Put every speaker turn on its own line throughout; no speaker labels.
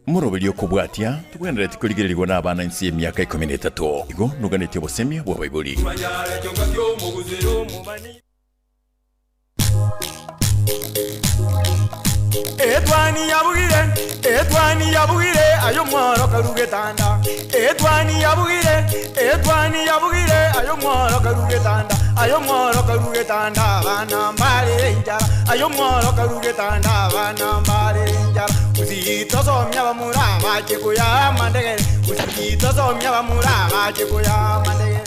Omoroberio okobwatia tobwenereti korigererigwa nabana inse y'emiaka ikomi na etato. Igo noganetie obosemia bw'abaibori.
Etwani yabugire, etwani yabugire, aye omworo karu getanda. Etwani yabugire, etwani yabugire, aye omworo karu getanda. Aye omworo karu getanda, abana mbarere enchara. Aye omworo karu getanda, abana mbarere enchara. Gusii tosomia abamura bache koyaa amandegere. Gusii tosomia abamura bache koyaa amandegere.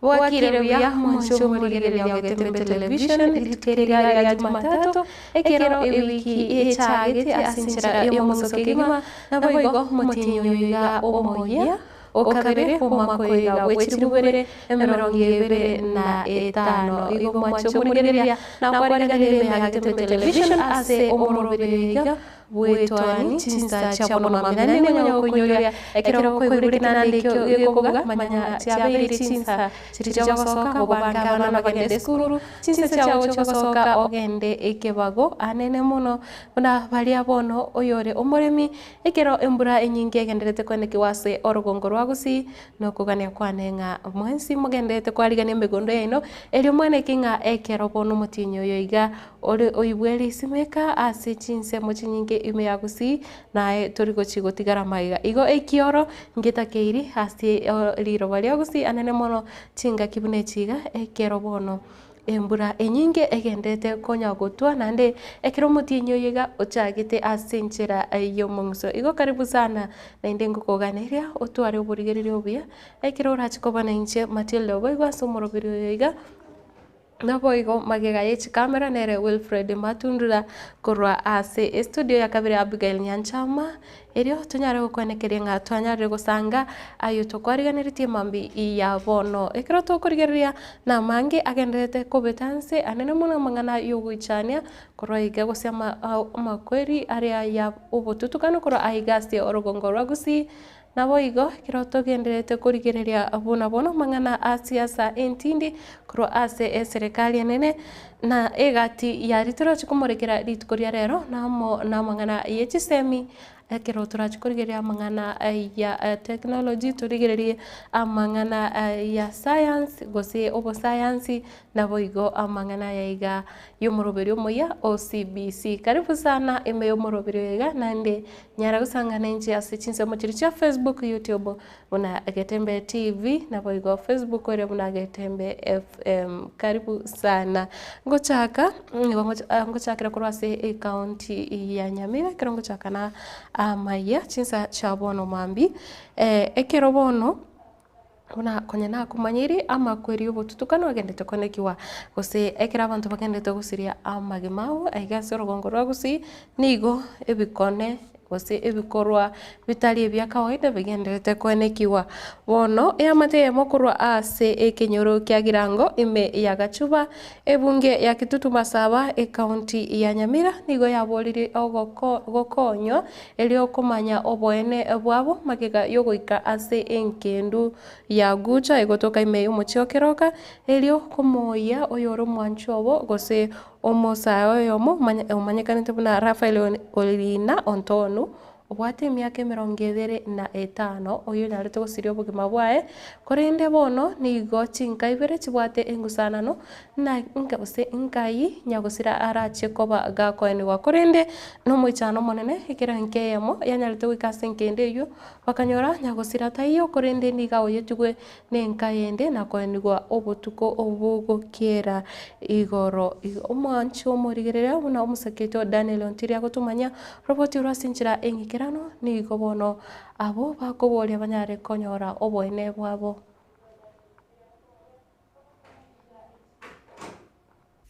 Bwakire buya mwanche omorigereria o Getembe Television rituko eri ria Jumatatu ekero ewiki echagete ase enchera y'omoso kegima naboigo omotienyi oyo iga omoyia okabere omwaka oyo iga bwechiribubere emerongo ebere na etano igo mwanche omorigereria nakwariganirie ime ya Getembe Television ase omoroberi oyo iga Bw'etwani chinsa chia bono mambia naende nigo okoinyoria ekero okoigwa ekenanda ekio gekobuga, manya chiabeire chinsa chiria chiogosoka obange abana bagende esukuru, chinsa chiao chiogosoka ogende ekebago anene mono buna baria bono oyore omoremi ekero embura enyinge egenderete koenekigwa ase orogongo rwa Gusii nokogania kwane ng'a mwensi mogenderete kwarigania emegondo yaino erio mweneke ng'a ekero bono omotienyi oyo iga Ore oibwe risimeka ase chinsemo chinyinge ime ya Gusii, naye tori gochi gotigara magega. Igo ekioro ngetakeiri ase riroba ria Gusii anene mono chingaki buna echi iga, ekero bono embura enyinge egenderete konya gotwa naende ekero omotienyi oyo iga ochagete ase enchera y'omong'uso. Igo karibu sana naende ngokoganeria otware oborigereria obuya ekero orache koba nainche Matilda Oboigwa ase omoroberi oyo iga. Naboigo magega ye chikamera nere Wilfred Matundura korwa ase estudio ya kabere Abigail Nyanchama, erio tonyare gokwenekeria ng'a twanyarire gosanga ayio tokwariganeretie mambia ya bono. Ekero tokorigereria namange agendererete kobeta nse anene mono amang'ana yogoichania korwa iga gose amakweri aria ya obotutukanu korwa aiga ase orogongo rwa Gusii Naboigo, ekero togendererete korigereria buna bono amang'ana a siasa entindi korwa ase eserekari enene na egati yaria torache komorekera rituko ria rero na amo namang'ana ye chisemi, ekero torache korigereria amang'ana ya technology torigererie amang'ana ya science gose obosayansi naboigo amang'ana aya iga y'omoroberio omoyia o CBC. Karibu sana ime y'omoroberio oyo iga naende Nyara gosangana inche ase chinsemo chiria chia Facebook, YouTube buna Getembe TV, naboigo Facebook ere buna Getembe FM. Karibu sana. Ngochaka nigo ngochakera korwa ase ecounty ya Nyamira ekero ngochaka na amaiga chinsa chia bono mambia. Ekero bono buna konya nakomanyirie amakweri y'obotutukanu agendete konekiwa, gose ekero abanto bagendete gosiria amagima abo aiga ase orogongo rwa Gusii, nigo ebikone gose ebikorwa bitari ebia kawaida bigenderete koenekiwa. Bono eamate eyemo korwa ase ekenyoro kia Girango ime ya Gachuba, ebunge ya Kitutu Masaba, ecounty ya Nyamira nigo yaboririe ogoko gokonywa Erio komanya oboene bwabo magega y'ogoika ase engendu ya Gucha egotoka ime y'omochie o Keroka, erio komoyia oyore omwanchi obo, gose omosae oyomo omanyekanete buna Rafael Orina Ontonu, obwate emiaka emerongo ebere na etano, oyio onyarete gosiria obogima bwaye, korende bono nigo chinka ibere chibwate engusanano Na gose nkai nyagosira arache koba gakoenigwa, korende nomoichano omonene, ekero enka eyemo yanyarete goika ase enka ende eyio, bakanyora nyagosira taiyo, korende nigo aoyetigwe nenka yende na koenigwa obotuko bogokiera igoro. Omwanchi omorigereria buna omosake oito Daniel Ontiri agotomanyia, roboti orwo ase enchera eng'ikeranu, nigo bono abwo bakoboria banyare konyora oboene bwabo.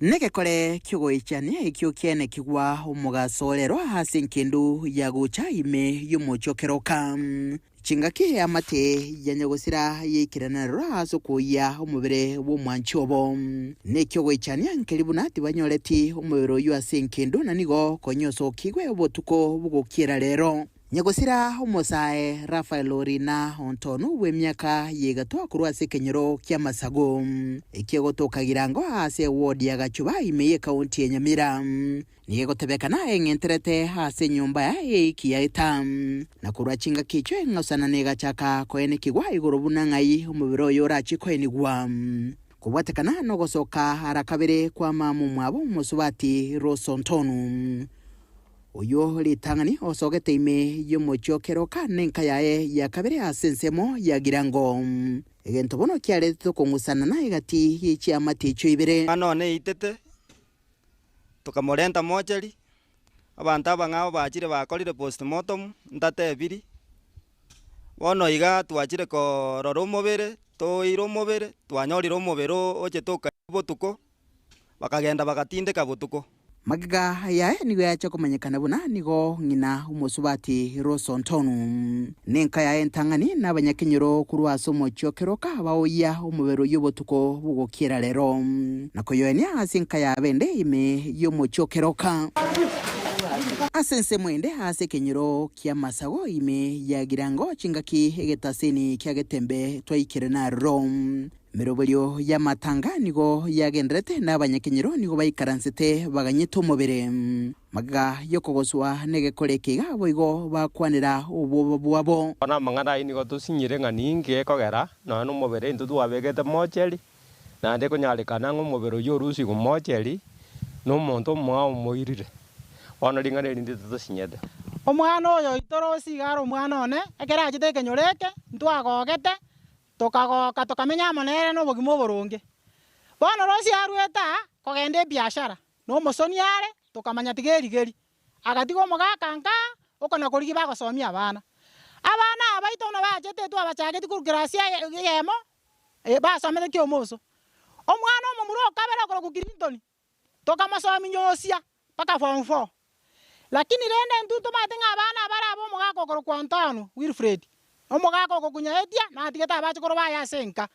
Negekore ki'ogoichania ekio kiaenekigwa omogaso orero ase engendu ya gocha ime y'omochie o Keroka. Chingaki eamate ya nyagosira yaikeranera ase okoyia omobere bw'omwanchi obo. Neki'ogoichania nkeri buna tibanyoreti omobere oyio ase engendu na nigo konya osokigwe obotuko bogokiera rero. Nyagosira omosae Raphael Orina Ontonu bw'emiaka y'egatwa korwa ase ekenyoro ki'Amasago ekio egotoka Girango ase eward ya Gachuba ime y'ekaunti ya Nyamira. Nigo egotebekana eng'enterete ase enyomba yaye eiki yaeta, na korwa chingaki echio eng'osanana egachaka koenekigwa igoro buna ng'ai omobere oye orachie koenigwa. Kobwatekana nogosoka ara kabere kwa mama omwabo omosubati Rose Ontonu. Oyio ritang'ani osogete ime y'omochie o Keroka nenka yaye ya kabere ase ensemo ya Girango. Egento bono kiaretete okong'usanana egati ye chiamate echio ibere.
Omwana one eitete, tokamorenta mochari, abanto abang'ao bachire bakorire postmortem, ntatebiri. Bono iga twachire korora omobere, toire omobere, twanyorire omobere ochete okaigwa botuko, bakagenda bagatindeka botuko.
Magega yaye nigo yacha komanyekana buna nigo ng'ina omosubati Rose Ontonu, na enka yaye entang'ani na abanyakenyoro korwa ase omochie o Keroka baoyia omobere oyio obotuko bogokiera rero, na koyoenia ase enka ya bende ime y'omochie o Keroka. Ase ensemo ende ase ekenyoro ki'amasago ime ya Girango chingaki egetaseni kia Getembe twaikire naroro. Emeroberio y'amatanga nigo yagendererete, na abanyakenyoro nigo baikaransete baganyete omobere. Magega y'okogoswa negekora eke iga boigo bakwanera obwoba bwabo.
Bono amang'ana ayio nigo tosinyire ng'a ninki gekogera nonya nomobere intwe twabegete mocheri, naende ekonyarekana ng'a omobere oyio orusigwe mocheri, na omonto omoao omoirire. Bono ring'ana eri ndito tosinyete.
Omwana oyo oito Rosi iga are omwana one, ekero achete ekenyoro eke, ntwagogete, Tokagoka, tokamenya amo nere nobogima oboronge. Bono Rosi aruete aa kogenda ebiashara, na omosoni are, tokamanya tiga erigeri. Agatiga omogaka nka okona korigia bagosomia abana. Abana aba baito buna bachete twabachageti korwa class eyemo, basomete kiomoso. Omwana omomura o kabere okorokwa Clinton, tokamosomia nyosia mpaka form four. Lakini rende intwe ntomanyete ng'a abana abare aba omogaka okorokwa Antonio Wilfred, omogaka ogokunyaetia, natigete abachokoro baye ase enka.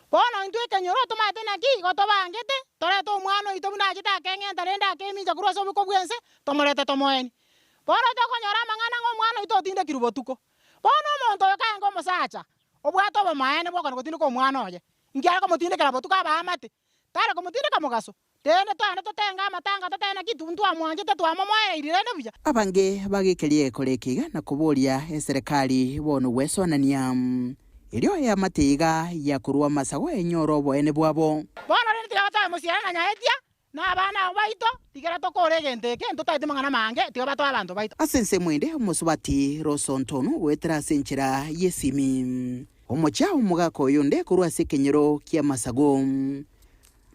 Bono intwe ekenyoro tomanyete naki igo tobangete, torete omwana oito buna achete akeng'enta rende akemincha korwa ase oboko bw'ense, tomorete tomoenie. Bono tokonyora amang'ana ng'a omwana oito otindekirwe botuko. Bono omonto oyo kaenge omosacha, obwate obomaene bw'okona gotindeka omwana oye, inki are komotindekera botuko abaamate? Tare komotindeka mogaso, Rende twende totenge amatanga totebe naki ntwamwanchete twamomoereirie rende buya.
Abange bagekeria egekora eke iga na koboria eserekari bono gwesonania. Erio eamate iga yakorwa amasago enyore oboene bwabo.
Bono rende tiga batoe mosiara na nyaetia, na abana abo baito, tigera tokore egento eke, ntotaeti mang'ana mange, tiga batoe abanto baito.
Ase ensemo ende omosubati Rosontono goetera ase enchera y'esimi, omochia omogaka oyonde korwa ase ekenyoro ki'amasago.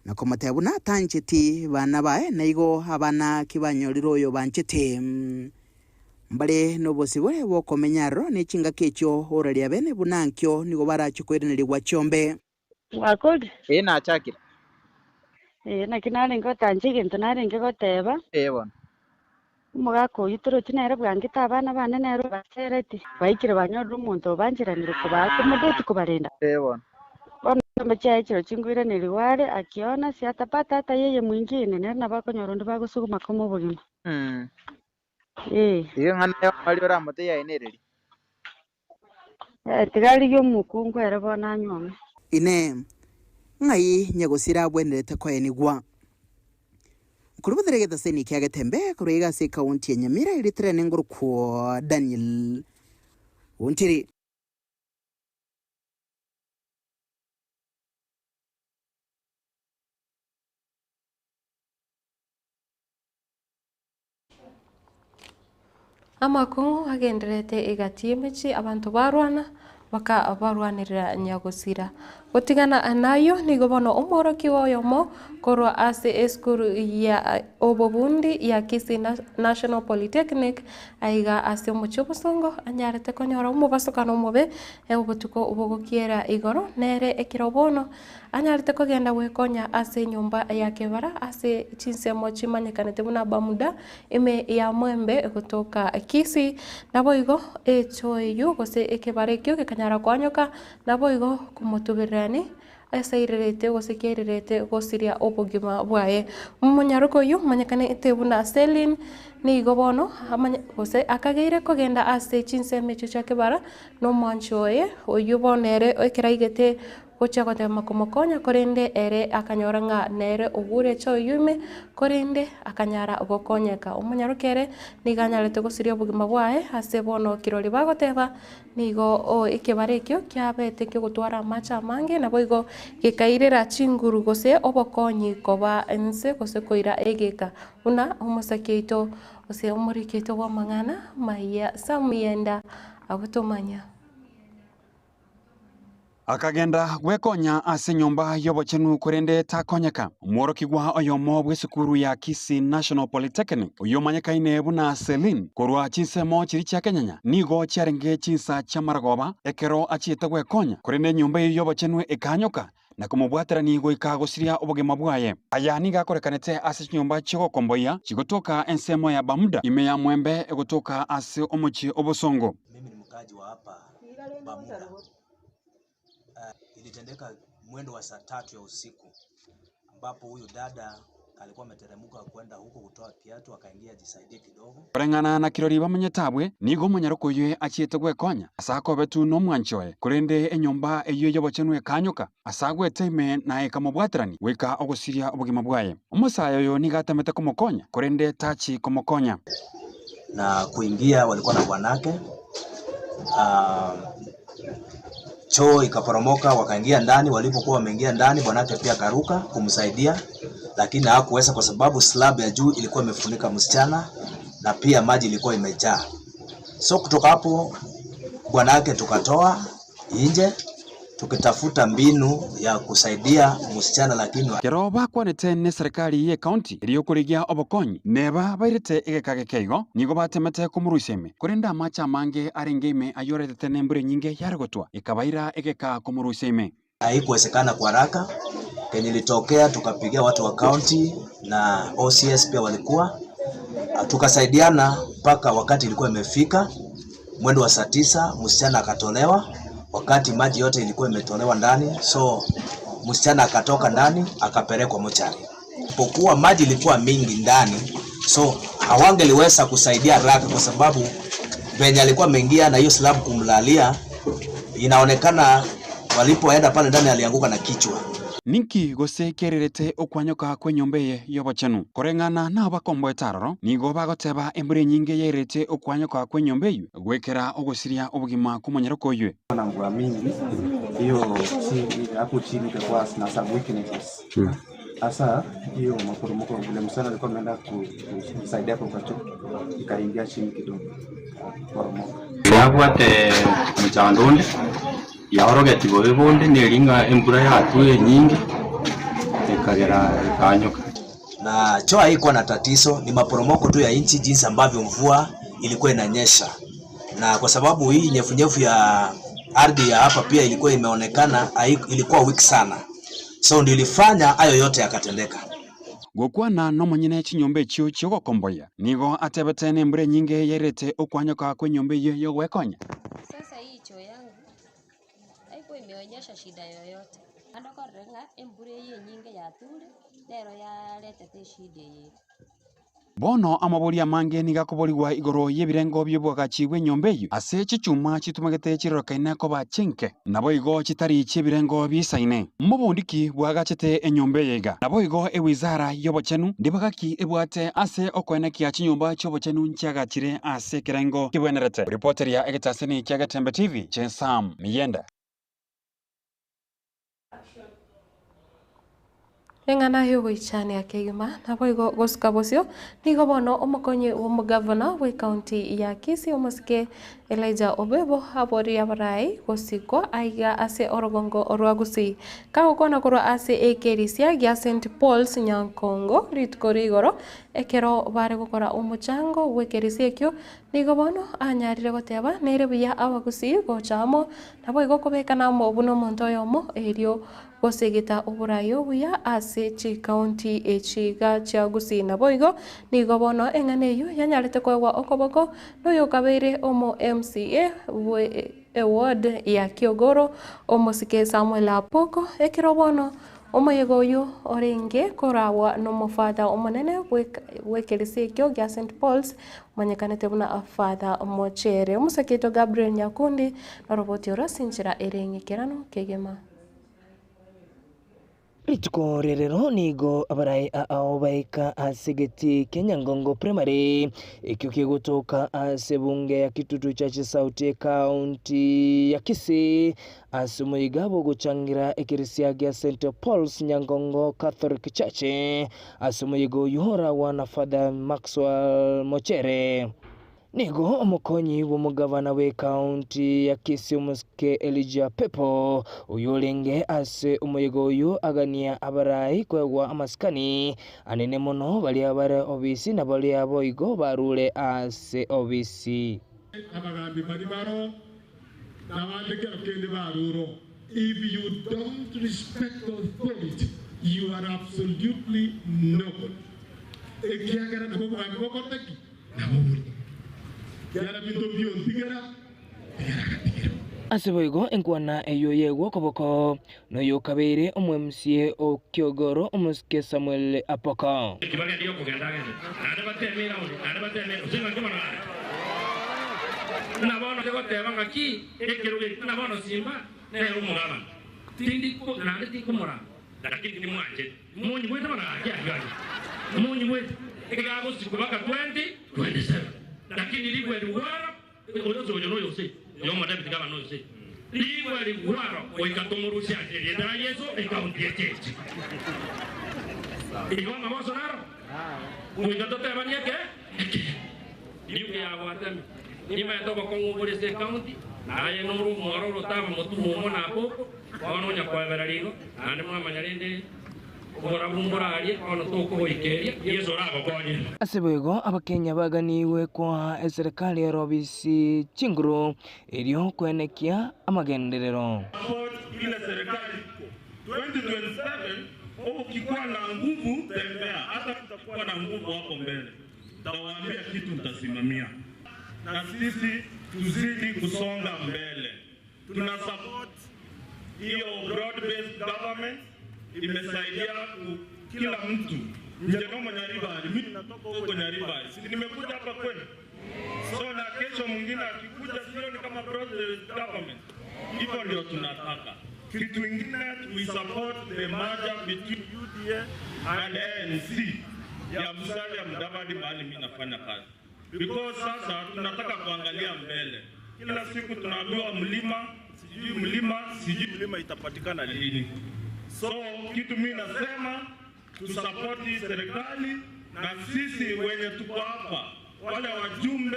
Na komotebia buna tancheti bana baye, na igo abana kibanyorire oyo banchete. Mbare nobosibore bw'okomenya aroro ne chingaki echio oraria bene buna ankio nigo barache koiranerigwa chiombe.
Mwakori?
Ee, nachakire.
Ee, naki narenge gotancha egento narenge goteba.
Ee bono.
Omogaka oyio torochi nere bwangete abana bane nere obasereti. Baikire banyorire omonto obancheranire kobaa komodeti kobarenda.
Ee bono.
Bono chiombe chiaye chiro chinkoiranerigwa are, akiona, siatapata ata yeye mwingine, nere nabo akonyora onde bagosuguma koma obogima. Ee.
Igo eng'ana y'omorwari oramotebi aye nereri?
Tiga arigie omokungu ere bono anyuome.
Inee! Ng'ai nyagosira agwenerete koenigwa? Nkorubothera egetaseni kia Getembe korwa iga ase ekaunti ya Nyamira erieta riane ngorokwo Daniel Ontiri.
Amakong'u agendererete egati y'emechie, abanto barwana, bakabarwanerera nyagosira. Gotigana nayio, nigo bono omworokigwa oyomo korwa ase esukuru ya obobundi ya Kisii National Polytechnic, aiga ase omochie obosongo, anyarete konyora omobasokano omobe obotuko bogokiera igoro, nere ekero bono Anyarete kogenda gwekonya ase enyomba ya kebara ase chinsemo chimanyekanete buna Bamuda, ime ya Mwembe gotoka Kisii. Naboigo echoo eyio gose ekebara ekio gekanyara koanyoka, naboigo komotubererani. Asairerete gose kiairerete gosiria obogima bwaye. Omonyaroka oyio omanyekanete buna Celine nigo bono amanye gose akageire kogenda ase chinsemo echio chia kebara nomwanchi oye, oyio bono ere ekero aigete gochia gotema komokonya korende ere akanyora ng'a nere ogure echoyo ime korende akanyara gokonyeka. Omonyaroka ere nigo anyarete gosiria obogima bwaye ase bono kirori bagoteba Nigo ekebara ekio kiabete ki'ogotwara amache amange, naboigo gekairera chinguru gose obokonyi koba inse gose koira egeka, buna omosaki oito gose omoriki oito bw'amang'ana maiya Samuyenda agotomanya.
Akagenda gwekonya ase enyomba y'obochenu korende takonyeka. Omworokigwa oyomo bw'esukuru ya Kisii National Polytechnic oyio omanyekaine buna Celine korwa chinsemo chiria chia Kenyanya nigo chiarenge chinsa chi'amaragoba ekero achiete gwekonya korende enyomba eyio y'obochenu ekanyoka na komobwaterania goika gosiria obogima bwaye. Aya nigo akorekanete ase chinyomba chi'ogokomboyia chigotoka ensemo ya Bamuda ime ya Mwembe egotoka ase omochie obosongo.
Mimi ni mkaaji wa hapa Bamuda. Ilitendeka mwendo wa saa tatu ya usiku ambapo huyu dada alikuwa ameteremka kwenda huko kutoa kiatu akaingia ajisaidie kidogo.
Koreng'ana na kirori bamenyete abwe, nigo omonyaroko oyio achiete gwekonya ase akobetwe nomwanchi oye, korende enyomba eyio y'obochenu ekanyoka ase agwete ime na ekamobwaterania goika ogosiria obogima bwaye. Omosae oyo nigo atemete komokonya, korende tachi komokonya.
Na kuingia walikuwa na bwanake Choo ikaporomoka wakaingia ndani, walipokuwa wameingia ndani bwanake pia akaruka kumsaidia, lakini hakuweza kwa sababu slab ya juu ilikuwa imefunika msichana na pia maji ilikuwa imejaa. So kutoka hapo bwanake tukatoa nje tukitafuta mbinu ya kusaidia msichana lakini.
Ekero bakwanete neserikari y'ecounty eria okorigia obokonyi, neba bairete egeka geke igo, nigo batemete komorusia ime, korende amache amange arenge ime ayoretete nembura enyinge yare gotwa, ekabaira egeka komorusia ime.
Haikuwezekana kwa haraka, kenye ilitokea tukapigia watu wa county na OCS pia walikuwa, tukasaidiana mpaka wakati ilikuwa imefika mwendo wa saa tisa, msichana akatolewa wakati maji yote ilikuwa imetolewa ndani, so msichana akatoka ndani akapelekwa mochari. Pokuwa maji ilikuwa mingi ndani, so hawangeliweza kusaidia haraka kwa sababu venye alikuwa ameingia na hiyo slab kumlalia, inaonekana walipoenda pale ndani alianguka na kichwa.
Ninki gose kererete okwanyoka kw'enyomba eye y'obochenu? Koreng'ana nabakomboete aroro, nigo bagoteba embura enyinge yairerete okwanyoka kw'enyomba eyio goikera ogosiria obogima kw'omonyaroka oyio.
Na mvua mingi hiyo hapo chini ikakuwa na some weaknesses hasa hiyo maporomoko vile msichana alikuwa ameenda kujisaidia kwa choo ikaingia chini kidogo poromoka.
Yabwate omochando onde, yaorogetie bobe bonde, neri ng'a embura yatwa enyinge, ekagera ekanyoka.
Na choo haikuwa na tatizo, ni maporomoko tu ya nchi jinsi ambavyo mvua ilikuwa inanyesha, na kwa sababu hii nyefunyefu ya ardhi ya hapa pia ilikuwa imeonekana ilikuwa weak sana, so ndio ilifanya hayo yote yakatendeka.
Gokwana nomonyene chinyomba echio chi'ogokomboyia, nigo atebete nembura enyinge yairete okwanyoka kw'enyomba eyio y'ogwekonya.
Sasa hii choo yangu haikuwa imeonyesha shida yoyote. Naende okorora ng'a embura eye enyinge yature, nero yaretete eshida eye iga.
Bono amaborio amange nigo akoborigwa igoro y'ebirengo bi'oboagachi bw'enyomba eyio, ase chichuma chitumegete chirorokaine koba chinke, naboigo chitari chi'ebirengo biisaine. Mobondi ki bwagachete enyomba eye iga? Naboigo ewizara y'obochenu ndibaga ki ebwate ase okoenekia chinyomba chi'obochenu nchiagachire ase ekerengo kebwenerete? Ripoteria egetaseni kia Getembe TV, Sam Miyenda.
Eng'ana y'ogoichania kegima, naboigo gosuka bosio, nigo bono omokonyi bw'omogavana bw'ecounty ya Kisii omosike Elijah Obebo aborie abarai gosikwa aiga ase orogongo rwa Gusii. Kagokwana korwa ase ekerisia gia St Paul's Nyankongo rituko rigoro ekero bare gokora omochango bw'ekerisia ekio, nigo bono anyarire goteba nere buya abagusii gocha amo Naboigo kobekana amo buna omonto oyomo, erio gosegeta oborai obuya ase chikaunti echi iga chia Gusii. Naboigo nigo bono eng'ana eyio yanyarete koegwa okoboko noyokabeire omo MCA bwe. eward ya Kiogoro, omosike Samuel Apoko, ekero bono omoyega oyio orenge koragwa n'omofada omonene bw'ekerisia ekio gia St Paul's omanyekanete buna Father Mochere. Omosike oito Gabriel Nyakundi noroboti oro ase enchera ere eng'ikeranu kegima.
Rituko ria rero nigo abarai ao baika ase egetii kia Nyangongo Primary, ekio kegotoka ase ebunge ya Kitutu Church South ekaunti ya Kisii, ase omoyega bw'ogochangira ekerisia gia St Paul's Nyangongo Catholic Church. Ase omoyega oyio oragwa na Father Maxwell Mochere. Nigo omokonyi bw'omogavana bw'ekaunti ya Kisii omosike Elijah Pepo, oyio orenge ase omoyega oyio agania abarai koegwa amasikani anene mono baria bare obisi na baria boigo barure ase obisi.
Abagambi baria baro nabande kero kende barure oo. If you don't respect authority, you are absolutely nobody. Ekiagera nabo obogambi bokorete ki? Nabo bore. Kiara binto mbiontigera, tigera agatigera.
Ase boigo enkwana eyio yegwa okoboko noyokabeire omwemsie o Kiogoro omosike Samuel Apoko.
Eki bagendeire okogenda agende, naende bateme eraundi, naende bateme gose ng'aki bono gaki. Buna bono rigoteba ng'aki ekerogo eki, buna bono Simba nere omogabana, tindi naende tinkomorama, lakini timwancheti. Monyigwete bono gaki ayio ayio, monyigwete, egagosikwa baka 2027, lakini rigwe rigwaro Oyo oyo noyo ose, oyo omodebiti gavana noyo ose. Rigwe rigwaro goika tomorusie ase erieta ria Yeso ekaunti echeche. Igo amagoso naro goika totebanie eke ekeene. Nigo yagwateme nimaete obokong'u obore ase ekaunti, naye nore omwororo otaba motumo omo na akoko, bono onya koebera rigo, naende mwamanya rende Oborabu mborarie, bono tokogoikeria, Yeso oragokonye.
Ase boigo Abakenya baganigwe koa eserekari ere obisi chinguru erio koenekia amagenderero.
Support ile serikali iko 2027 ukikuwa na nguvu tembea hata kutakuwa na nguvu hapo mbele ntawaambia kitu ntasimamia na sisi tuzidi kusonga mbele tuna support hiyo broad based government imesaidia kila mtu nje nomo Nyaribari, mimi natoka huko Nyaribari, si nimekuja hapa kwenu, so na kesho mwingine akikuja, sio ni kama broad based government. Hivyo ndio tunataka. Kitu ingine we support the merger between UDA and ANC ya Musalia Mudavadi mahali mimi nafanya kazi, because sasa tunataka kuangalia mbele. Kila siku tunaambiwa mlima sijui mlima sijui mlima itapatikana lini. So kitu mimi nasema tusapoti serikali na sisi wenye tuko hapa, wale wajumbe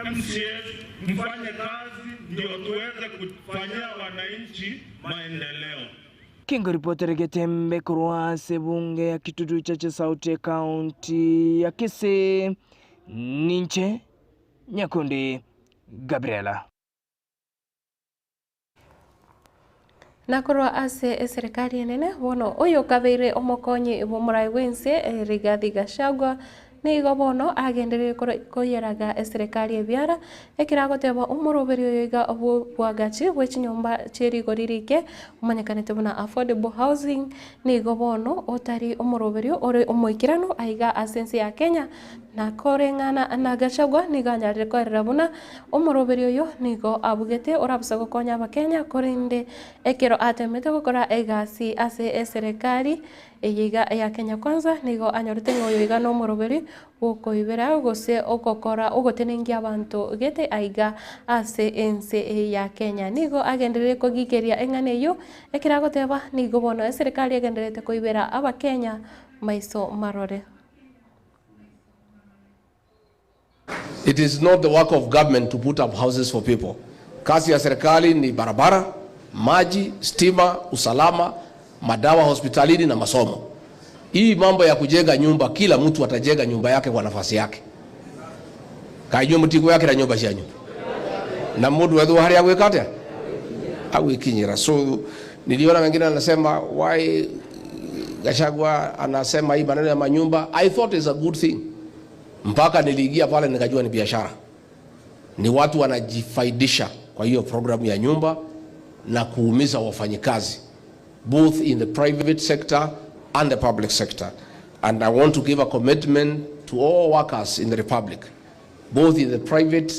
MCAs mfanye kazi ndio tuweze kufanyia wananchi maendeleo.
Kengoripotera egetembe korwa ase ebunge ya Kitutu Chache South ekaunti ya Kisii, ninche Nyakundi Gabriela.
Na korwa ase eserekari enene bono oyokabeire omokonyi bw'omorai bw'ense Rigathi Gachagua nigo bono agenderire koyeraga eserekari ebiara ekero agoteba omoroberi oyo iga bw'obwagachi bwe chinyomba chie rigori rike omanyekanete buna affordable housing nigo bono otari omoroberio ore omoikeranu aiga ase ense ya Kenya Na koreng'ana na Gachagua nigo anyarire koerera buna omoroberi oyo nigo abugete orabuse gokonya abakenya korende ekero atemete gokora egasi ase eserekari eye iga ya Kenya Kwanza nigo anyorete ng'a oyo iga nomoroberi bwokoibera gose ogokora ogotenengia abanto gete aiga ase ense eye ya Kenya. Nigo agenderere kogigeria eng'ana eyio ekero agoteba nigo bono eserekari egendererete koibera abakenya maiso marore.
It is not the work of government to put up houses for people. Kazi ya serikali ni barabara, maji, stima, usalama, madawa hospitalini na masomo. Hii mambo ya kujenga nyumba, kila mtu atajenga nyumba yake kwa nafasi yake. Kainywe mtigo yake na nyumba cianyu na mundu ethwo haria agwika atia agwikinyira. So niliona wengine anasema why Gachagua anasema hii maneno ya manyumba. I thought it's a good thing mpaka niliingia pale nikajua ni biashara, ni watu wanajifaidisha. kwa hiyo programu ya nyumba na kuumiza wafanyikazi both in the private sector and the public sector. And I want to give a commitment to all workers in the Republic, both in the private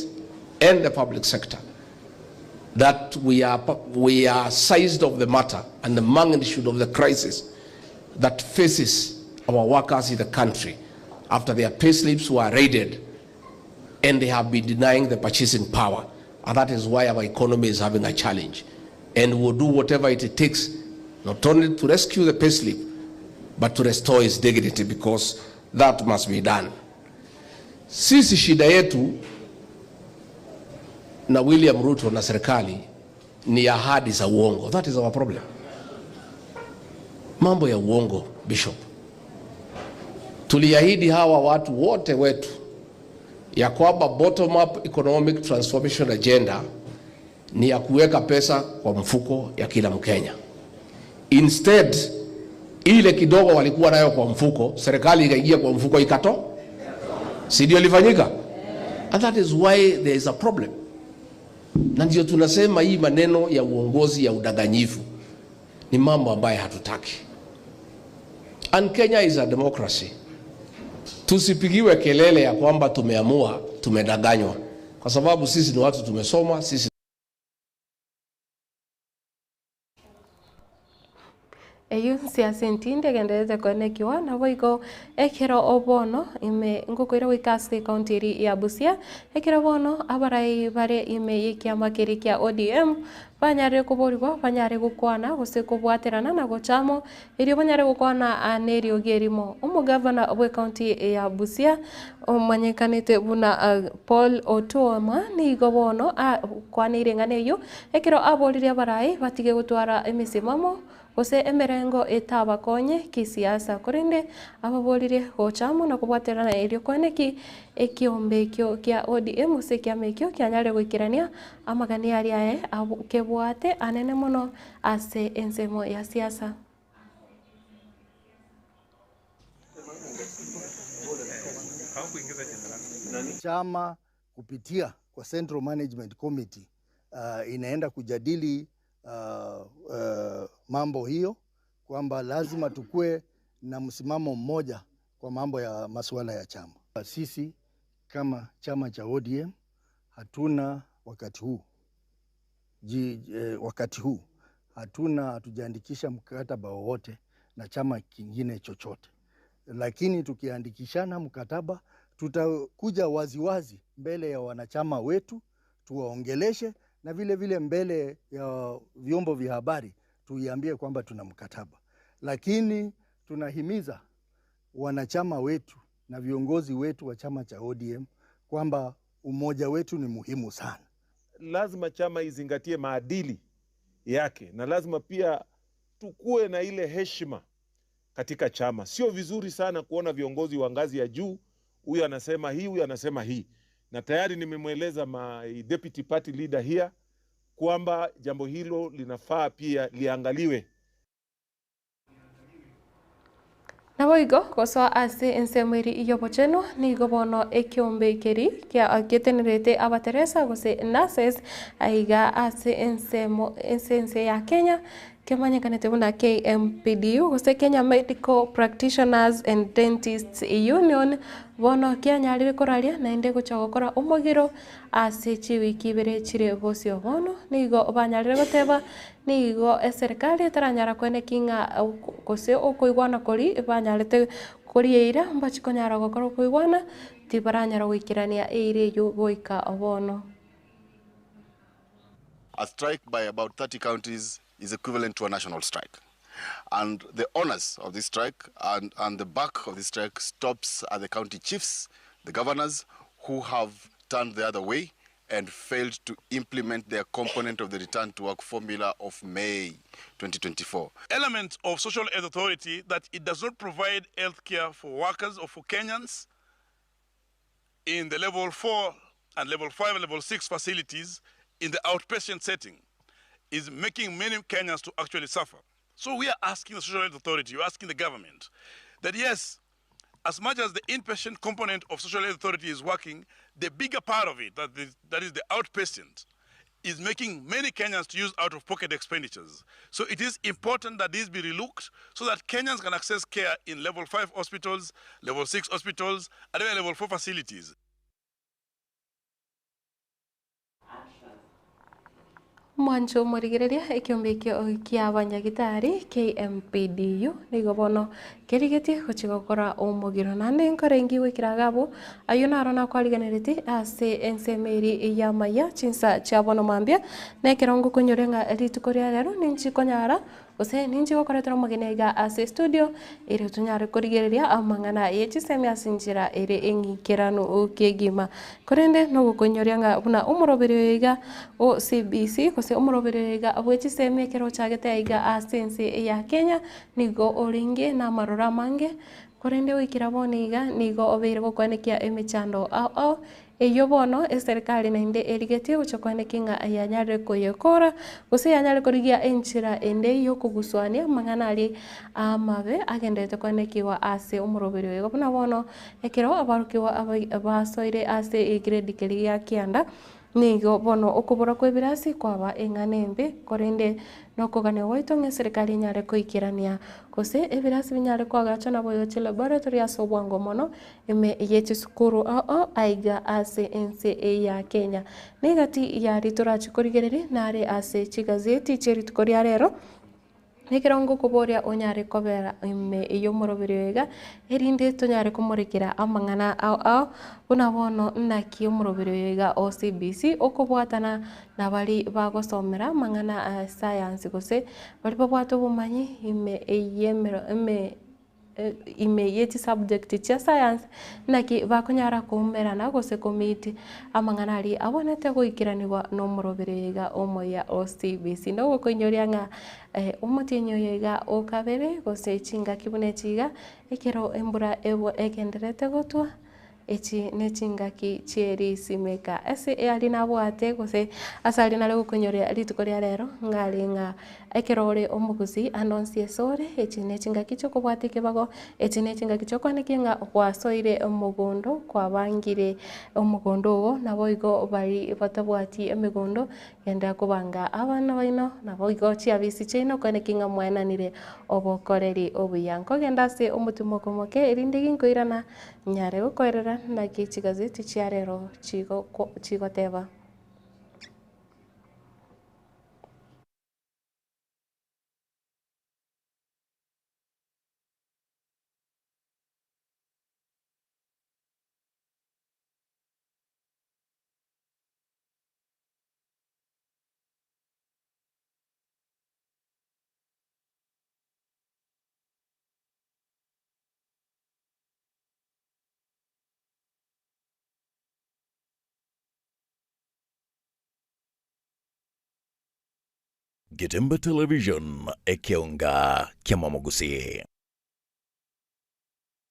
and the public sector, that we are, we are sized of the matter and the magnitude of the crisis that faces our workers in the country after their payslips were raided and they have been denying the purchasing power. And that is why our economy is having a challenge. And we'll do whatever it takes, not only to rescue the payslip, but to restore its dignity because that must be done. Sisi shida yetu na William Ruto na serikali ni ahadi za uongo. That is our problem. Mambo ya uongo, Bishop. Tuliahidi hawa watu wote wetu ya kwamba bottom up economic transformation agenda ni ya kuweka pesa kwa mfuko ya kila Mkenya. Instead, ile kidogo walikuwa nayo kwa mfuko, serikali ikaingia kwa mfuko ikato, si ndio ilifanyika? And that is why there is a problem. Na ndio tunasema hii maneno ya uongozi ya udanganyifu ni mambo ambayo hatutaki. And Kenya is a democracy. Tusipigiwe kelele ya kwamba tumeamua, tumedanganywa, kwa sababu sisi ni watu tumesoma, sisi
Eyio nse ase entindi egendererete koenekiwa, naboigo ekero obono ime ngokoira goika ase ekaunti eria ya Busia, ekero bono abarai bare ime y'ekiama keria kia ODM banyarire koborigwa banyare gokwana gose kobwaterana na gocha amo erio banyare gokwana neriogi erimo. Omogavana bw'ekaunti ya Busia omanyekanete buna Paul Otuoma nigo bono akwaneire eng'ana eyio ekero aboririe abarai batige gotwara emesimamo gose emerengo etabakonye kisiasa korende ababorire gocha amo na kobwaterana erio kwane ki ekiombe ekio kia ODM gose ekiama ekio kianyare goikerania amagani aria aye kebwate anene mono ase ensemo ya siasa.
Chama kupitia kwa Central Management Committee inaenda kujadili mambo hiyo kwamba lazima tukue na msimamo mmoja kwa mambo ya masuala ya chama. Sisi kama chama cha ODM hatuna wakati huu wakati huu hatuna hatujaandikisha mkataba wowote na chama kingine chochote, lakini tukiandikishana mkataba tutakuja waziwazi mbele ya wanachama wetu tuwaongeleshe, na vile vile mbele ya vyombo vya habari tuiambie kwamba tuna mkataba. Lakini tunahimiza wanachama wetu na viongozi wetu wa chama cha ODM kwamba umoja wetu ni muhimu sana.
Lazima chama izingatie maadili yake na lazima pia tukue na ile heshima katika chama. Sio vizuri sana kuona viongozi wa ngazi ya juu, huyu anasema hii, huyu anasema hii, na tayari nimemweleza my deputy party leader here kwamba jambo hilo linafaa pia liangaliwe.
Naboigo gosoa ase ensemo eri y'obochenu nigo bono ekiombe keri kia getenerete abateresa gose nurses aiga ase ensemo ase ense ya Kenya kemanyekanete buna KMPDU gose Kenya Medical Practitioners and Dentists Union bono kianyarire koraria naende gocha gokora omogiro ase chiwiki ibere chire bosio bono nigo banyarire goteba nigo eserikali etaranyara kweneki ng'a gose okoigwana kori banyarete korieira mbachikonyara gokora okoigwana tibaranyara goikerania eira eywo goika bono.
A strike by about 30 counties is equivalent to a national strike. And the onus of this strike and the back of this strike stops at the county chiefs, the governors, who have turned the other way and failed to implement their component of the return to work formula of May 2024.
Element of social health authority that it does not provide health care for workers or for Kenyans in the level 4 and level 5 and level 6 facilities in the outpatient setting is making many Kenyans to actually suffer. So we are asking the social health authority, we're asking the government that yes, as much as the inpatient component of social health authority is working, the bigger part of it, that is the outpatient,
is making many Kenyans to use out of pocket expenditures. So it is important that this be relooked so that Kenyans can access care in level 5 hospitals, level 6 hospitals, and even level 4 facilities.
Omwancho omorigereria ekiombe ekio kia abanyagitari KMPDU nigo bono kerigetie gochia gokora omogiro naende nkorenge goikera iga abwo ayio naro nakwarigeneretie ase ensemo eria y'amaya chinsa chia bono mambia na ekero ngokonyora ng'a rituko ria rero ninchi konyara Gose ninche gokoretera omogeni aiga ase estudio, erio tonyare korigereria amang'ana ye chisemi ase enchera ere eng'ikeranu kegima. Korende nogokoinyoria ng'a buna omoroberi oyo iga o CBC gose omoroberi oyo iga bwe chisemi ekero ochagete aiga ase ense ya Kenya, nigo orenge namaroro amange, korende goikera bono iga nigo obeire gokwanekia emechando ao ao Eyio bono eserikari naende erigetie gochia koenekia ng'a yanyarire koyekora, gose yanyare korigia enchera ende y'okogusuania amang'ana aria amabe agendererete koenekigwa ase omoroberi oyo. Igo buna bono ekero abarokigwa basoire ase egrade keria gia kianda, nigo bono okobora kw'ebirasi kwaba eng'ana embe, korende nokogania gwaito ng'a eserikari enyare koikerania gose ebirasi binyare koagachwa naboigo chilaboratory ase obwango mono Ime ye chisukuru ao aiga ase ense eye ya Kenya. Negati yaria torache korigereria nare ase chigazeti chie rituko ria rero, nekero ngokoboria onyare kobera ime y'omoroberi oyo iga, erinde tonyare komorekera amang'ana ao ao, buna bono naki omoroberi oyo iga o CBC okobwatana na baria bagosomera amang'ana a science gose baria babwate obomanyi ime y'emero ime. ime ye chisubject chia science, naki bakonyara koumerana gose komeet amang'ana aria abwenerete goikeranigwa na omoroberi oyo iga omoyia o CBC. Nogokoinyoria ng'a omotienyi oyo iga o kabere gose chingaki buna echi iga, ekero embura egendererete gotwa. Echi nechingaki chie risimeka. Ase aria nabwate gose ase aria nare gokonyoria rituko ria rero, ng'are ng'a ekero ore omogusi ande onsi ase ore, echi nechingaki chiokobwata ekebago, echi nechingaki chiokwaneki ng'a gwasoire omogondo, kwabangire omogondo ogo, naboigo baria batabwati emegondo, genda kobanga abana baino, naboigo chiabisi chiaino kwaneki ng'a mwaenanire obokoreri obuya. Nkogenda ase omotimoko moke erinde ginkoirana. Nyare gokoerera naki chigazeti chia rero chigoteba.
Getembe Television, ekeonga ki'amamogusii.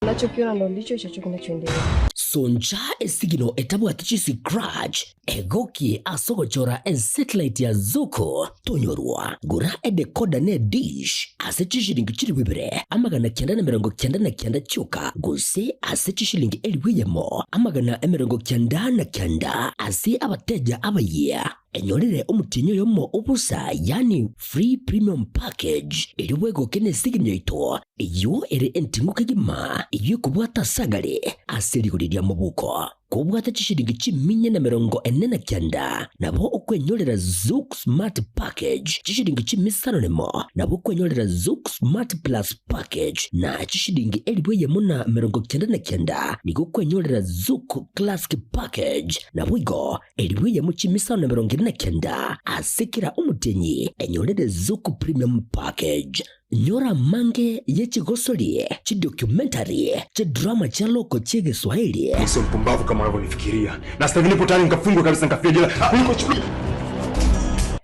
Unachokiona ndo ndicho icho kinachoendelea.
Soncha esigino etabwati chiscratch, egokie ase ogochora esatellite ya Zuku tonyorwa. Gora edecoder ne dish ase chishilingi chilifu ibere 999 chioka gose ase chishilingi 1,099 ase abateja abayia. Enyorere omotienyi oyomo obosa yaani free premium package erio bwegoke nesigini yaito eyio ere enting'u kegima eyio ekobwata ase agare ase rigori ria mobuko. Kobwate chishilingi chiminya na 49 nabo okwenyorera Zuku Smart Package chishilingi chimisano nemo nabo okwenyorera Zuku Smart Plus Package na chishilingi 1,099 nigo okwenyorera Zuku Classic Package naboigo 1,000 chimisano na 49 ase kera omotienyi enyorere Zuku Premium Package. Nyora amange ye chigosori, chidocumentary, chidrama chia loko chi'Egeswahili.
Mimi sio mpumbavu kama unavyonifikiria. Na sasa hivi nipo tayari nikafungwe kabisa nikafia jela kuliko chukua.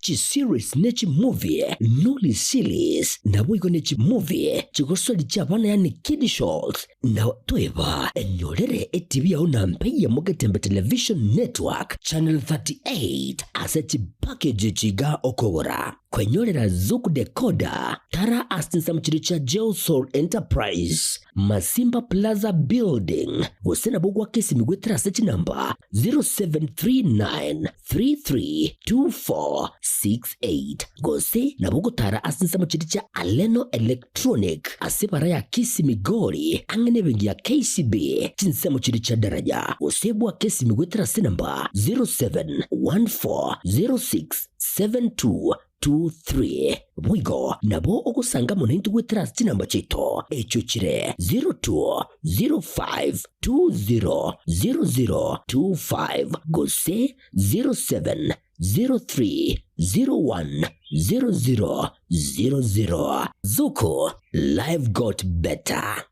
Chiseries ne chimovie, noli series, naboigo ne chimovie chigosori chi'abana yaani kiddie shows, Na toeba enyorere etibi yao na mpe ya Mogetembe Television Network Channel 38 ase chipackage echi iga okogora. Kwenyorera Zuku Decoder, tara ase chinsemo chiria chia Geosol Enterprise, Masimba Plaza Building, gose nabo goaka esimi goetera ase chinamba 0739332468 gose nabo gotara ase chinsemo chiria chia Aleno Electronic ase ebara ya Kisii Migori ang'e nebenki ya KCB chinsemo chiria chia Daraja gose bwake esimi goetera ase enamba 071406 7223 Boigo nabo ogosanga amo naintwe goetera ase chinamba chiaito, echio chire 0205200025 gose 0703010000. Zuku, life got better.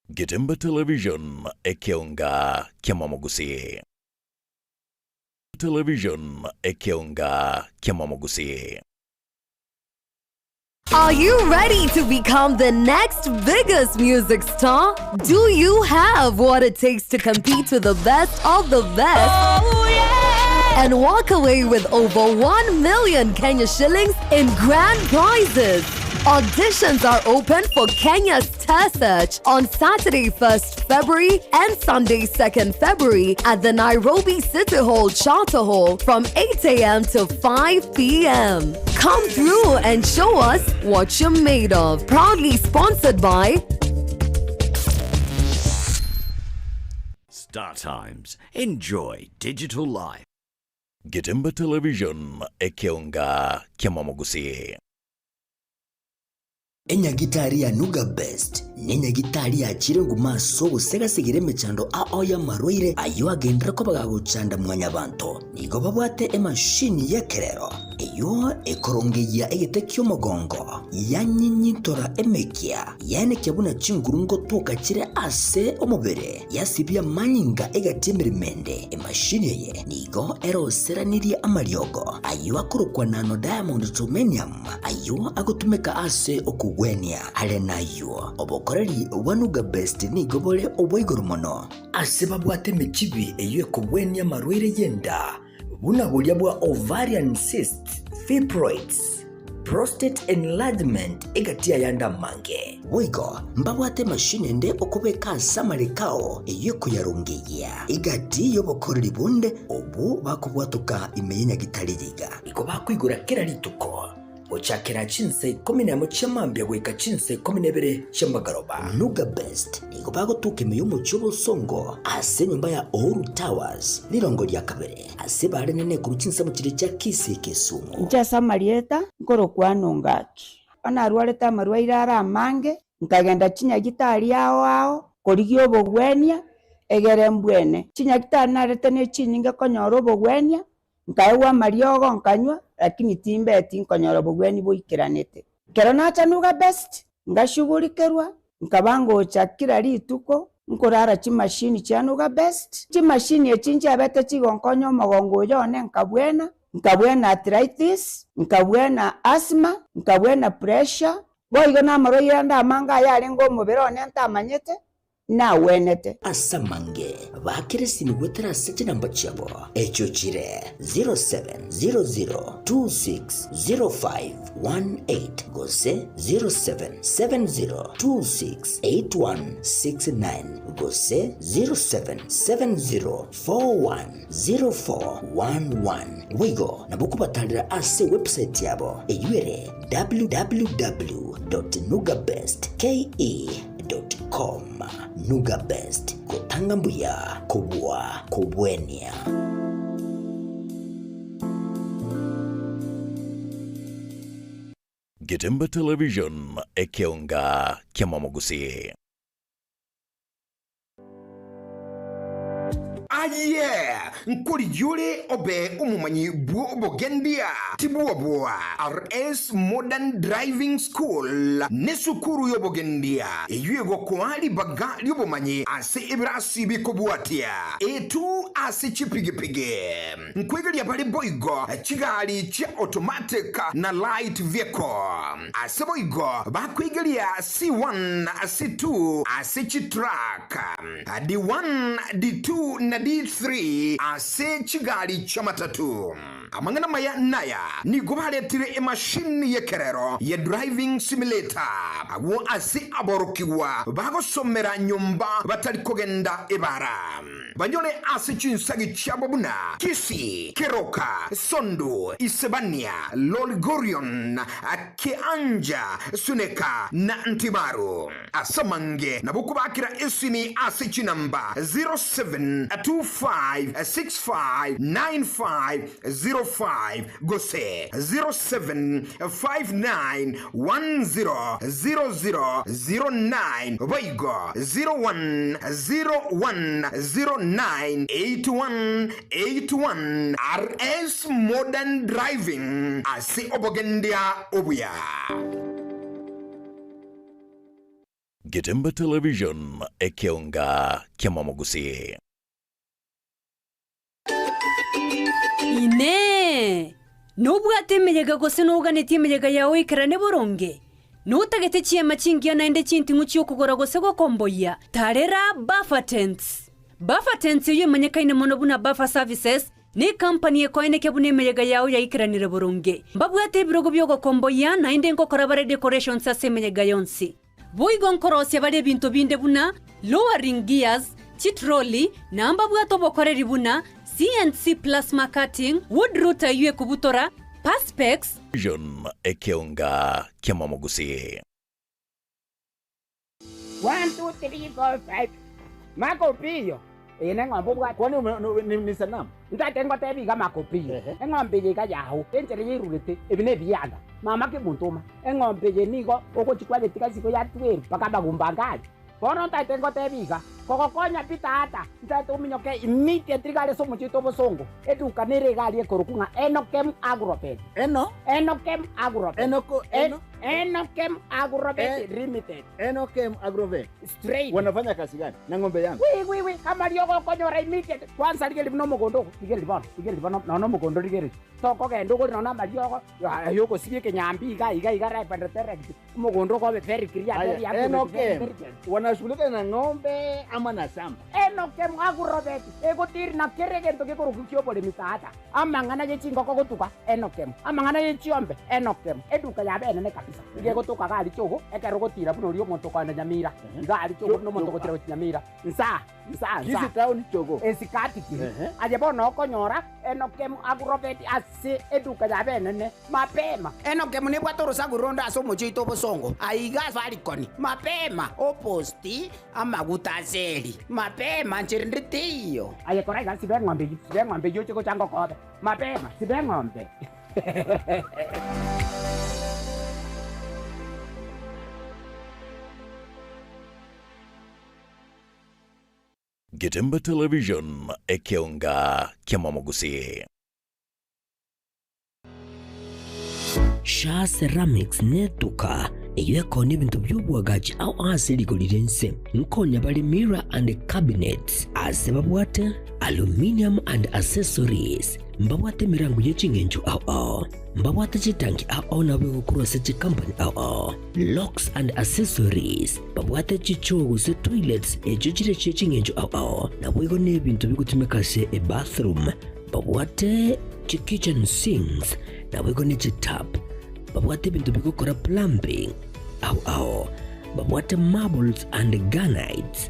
Getembe Television, ekeonga kiamamogusii. Television, ekeonga kiamamogusii.
Are you ready to become the next biggest music star? Do you have what it takes to compete with the best of the best? Oh, yeah! And walk away with over 1 million Kenya shillings in grand prizes. Auditions are open for Kenya's Star Search on Saturday, 1st February and Sunday, 2nd February at the Nairobi City Hall Charter Hall from 8 a.m. to 5 p.m. Come through and show us what you're made of. Proudly sponsored by
Star Times. Enjoy digital life.
Getembe Television, ekeonga kiamamogusii.
Enyagitari ya Nuga Best nenyagitari yachire nguma ase ogosegasegera emechando ao y'amarwaire ayio agenderere koba gagochanda mwanyabanto. Nigo babwate emashini y'ekerero eyio ekorongeyia egete ki'omogongo, yanyinyintora emekia, yaenekia buna chinguru ngotoka chire ase omobere, yasibia amanyinga egati emeremo ende. Emashini eye nigo eroseranirie amariogo ayio akorokwa nano diamond germanium, Ayio agotumeka ase okogwenia. Are nayio, obokoreri bwa Nuga Best nigo bore obwa igoro mono. Ase babwate emechibi eyio ekogwenia amarwaire y'enda, buna boria bwa ovarian cysts, fibroids, prostate enlargement egati y'ayande amange. Boigo mbabwate emashini ende okobeka ase amareko ao eyio ekoyarongeyia egati y'obokoreri bonde obwo bakobwatoka ime y'enyagitari yiga. Igo bakoigora kera rituko, gochakera chinsa ikomi nemo chia mambia goika chinsa ikomi na ibere chi'amagoroba. Nuga Best nigo bagotoka ime y'omochie obosongo ase enyomba ya Uhuru Towers, rirongo ria kabere, ase barenene korwa chinsemo chiria chia Kisii Kisumu.
Inche ase amarieta nkorokwa Nongaki. Onye narwarete amarwaire are amange, nkagenda chinyagitari ao ao korigia obogwenia, egere mbwene. Chinyagitari narete ne chinyinge konyora obogwenia, Nkaegwa amariogo nkanywa, lakini timbeti nkonyora obogwenia boikeranete. Ekero nacha Nuga Best, ngashugurikerwa, nkaba ngocha kera rituko nkorara chimashini chia Nuga Best. Chimashini echi nchiabete chigonkonya omogongo oyo one nkabwena, nkabwena arthritis, nkabwena asthma, nkabwena pressure, boigo namarwaire ande amange ayarenge omobere one ntamanyete, nagwenete.
Ase amange baakere esimi goetera ase chinamba chiabo, echio chire 0700260518 gose 0770268169 gose 0770410411. Boigo nabo kobatarera ase ewebsite yabo eyio ere www.nugabestke. Com. Nuga Best, gotanga mbuya kobua kobwenia.
Getembe Television, ekeonga kiamamogusii.
Aye! Nkorigia ore obe omomanyi bw'obogendia, tibwoboa. RS Modern Driving School nesukuru y'obogendia eyio egokoa ribaga ri'obomanyi ase ebirasi bikobwatia A2 ase chipigipigi. Nkwegeria bare boigo chigari chia automatic na light vehicle. Ase boigo bakwegeria C1, C2 ase chitruck. D1, D2 na D3 ase chigari chi'amatatu. Amang'ana maya naya, nigo baretire emashini y'ekerero ye driving simulator agwo ase aborokigwa bagosomera nyomba batari kogenda ebara. Banyore ase chinsagi chiabo buna Kisii, Keroka, Sondu, Isebania, Lolgorion, Kianja, Suneka, na Ntimaru. Ase amange nabo okobakera esimi ase chinamba 0725659505 gose 0759100009 boigo 0101098181 RS Modern Driving ase obogendia obuya.
Getembe Television, ekeonga ki'amamogusii.
Inee! Nobwate emeyega gose noganetie emeyega yao eikerane boronge? Notagete chiema chingiya naende chinting'u chi'okogora gose gokomboyia? Tarera Buffer Tents! Buffer Tents eyio emanyekaine mono buna Buffer Services, Necompany ekoenekia buna emeyega yao yaikeranire boronge. Mbabwate ebirogo bi'ogokomboyia, naende nkokora bare decorations ase emeyega yonsi. Boigo nkorosia bare ebinto binde buna lowering gears, chitrolley, na mbabwate obokoreri buna CNC plasma cutting, wood router eyio ekobutora, perspex,
Vision ekeonga ki'amamogusii.
One, two, three, four, five. Makopiyo. Eye neng'ombe obwate.
Kwani ni sanamu?
Ntagete ngotebi iga Makopiyo. Eng'ombe eye iga yao, enchera yairurete, ebi nebianda. Mama kemontoma, eng'ombe eye nigo ogochia kwayetiga isiko ya tweru mpaka amagumba ange aria. Bono ntagete ngotebi iga, kogokonya pi tata, ntagete ominyoke immediately iga are ase omochie oito obosongo, eduka nere iga aria ekorokwa ng'a Enokem Agrovet.
Eno?
Enokem Agrovet.
Enoko, eno?
Enokem Agrovet Limited.
Enokem Agrovet.
Straight.
Wanafanya kazi gani na ng'ombe yangu?
Wi wi wi amariogo okonyora immediate. Kwanza rigereria buna omogondo ogo, rigereria bono, rigereria bono nonya omogondo rigereria. Tokogenda ogore nonya amariogo aye ogosibia ekenyambi iga iga iga right and direct. Omogondo ogo obe very clear, very
Aya,
accurate, very
Enokem
very clear.
wanashughulika na ng'ombe ama na shamba?
Enokem Agrovet egotiri na kera egento gekorokwa ki'oboremi tata. Amang'ana ye chingoko gotuga, enokemo, amang'ana ye chiombe, enokemo. Eduka yabo enene kabisa, iga egotoka iga aria chogo, ekero ogotira buna oria omonto okoenda Nyamira, iga aria chogo buna omonto ogotira gochia Nyamira, nsa, nsa, nsa.
Kisii town chogo.
Esikati kiri. Aye bono okonyora enokemo Agrovet ase eduka yabo enene, mapema. Enokemo nebwate orosaku ronde ase omochie oito obosongo, aiga Safaricon, mapema, oposti, Amaguta aseri, mapema, ncherende teiyo. Aye kora iga, siba eng'ombe eyio, siba eng'ombe eyio oche gocha ngokobe. Mapema, siba eng'ombe.
Getembe Television, ekeonga ki'amamogusii.
Shaa Ceramics netuka eyio ekoonia ebinto bi'oboagachi ao ase rigori ri'ense. Nkonya bare mirror and cabinets ase babwate aluminium and accessories. Mbabwate emerango ye ching'encho ao ao. Mbabwate chitanki ao ao nabo egokorwa ase chikampani ao ao. Locks and accessories. Babwate chichoo gose toilets echio chire chie ching'encho ao ao. Naboigo nebinto bigotumeka ase ebathroom. Babwate chikitchen sinks naboigo ne chitap, babwate ebinto bigokora plumbing ao ao, babwate marbles and granites,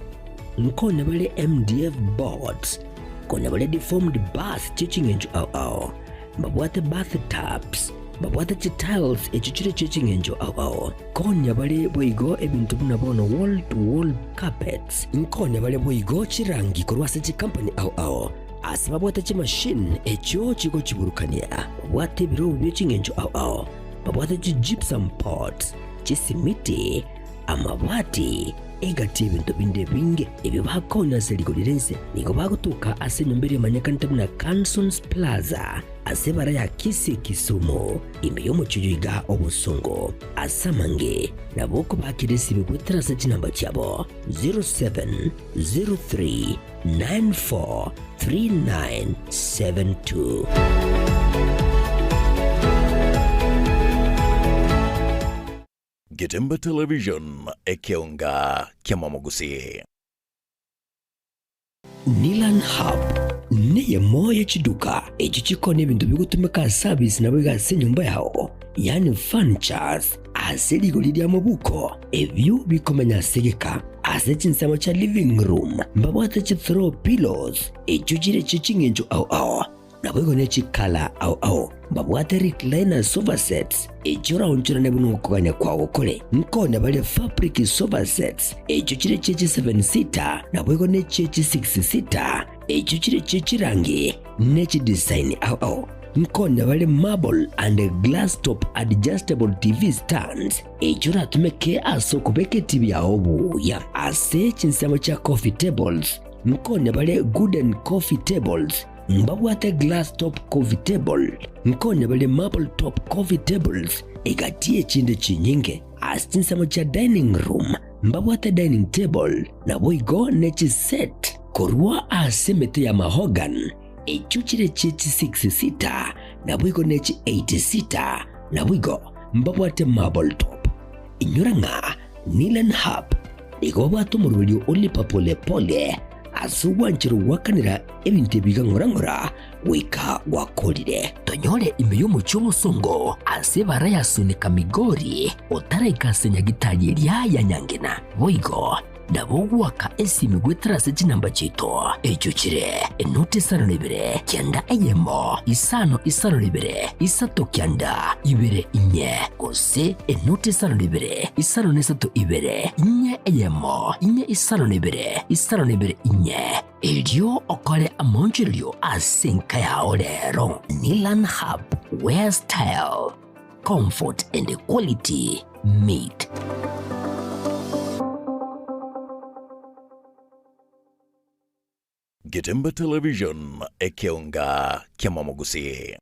nkonya bare MDF boards, konya bare deformed bars chie ching'encho ao ao, mbabwate bath tubs, babwate chitiles echio chire chie ching'encho ao ao, konya bare boigo ebinto buna bono wall to wall carpets, nkonya bare boigo chirangi korwa ase chikampani ao ao. Ase babwate chimashini echio chigochiburukania, babwate ebirobu bie ching'encho ao ao, babwate chigypsum pots, chisimiti, amabati, egati y'ebinto binde ebinge ebio bakonya ase rigori ri'ense. Nigo bagotoka ase enyomba eria emanyekanete buna Cansons Plaza ase ebara ya Kisii Kisumu, ime y'omochie oyo iga obosongo. Ase amange nabo okobakera esibe goetera ase chinamba chiabo 07 03 943972.
Getembe Television, ekeonga ki'amamogusii.
Nilan Hub. Neyemo ye chiduka echio chikona ebinto bigotumeka ase abisi naboigo ase enyomba yao, yaani furnitures, ase rigori ria mobuko, ebio bikomenya ase egeka. Ase chinsemo chia living room mbabwate chi throw pillows echio chire chie ching'encho ao ao, naboigo ne chikala ao ao. Mbabwate recliner sofa sets echio oraonchorane buna okogania kwao kore. Nkonya bare fabric sofa sets echio chire chie chi seven seater naboigo ne chie chi six seater echio chire chie chirangi ne chidesign ao ao. Nkonya bare marble and glass top adjustable TV stands echio oratumeke ase okobeka etibi yao buya. Ase chinsemo chia coffee tables nkonya bare gooden coffee tables Mbabwate glass top coffee table, nkonya bare marble top coffee tables, egati y'echinde chinyinge. Ase chinsemo chia dining room mbabwate dining table, naboigo ne chiset korwa ase emete ya mahogany, echio chire chie chi six seater, naboigo ne chi eight seater, naboigo mbabwate marble top. Inyora ng'a Nilan Hub nigo babwate omoroberio o lipa pole pole ase ogwancherwa gwakanera ebinto ebi iga ng'ora ng'ora goika gwakorire. Tonyore ime y'omochie omosongo ase ebara ya Sunika Migori otaraika ase nyagitari eria ya Nyangena. Boigo nabo ogoaka esimi goetera ase chinamba chiaito echio chire enoti isano na ibere kianda eyemo isano isano na ibere isato kianda ibere inye gose enoti isano na ibere isano na isato ibere inye eyemo inye isano na ibere isano na ibere inye erio okore amaonchorerio ase enka yao rero. Nilan Hub, where style, comfort and quality meet.
Getembe Television, ekeonga ki'amamogusii.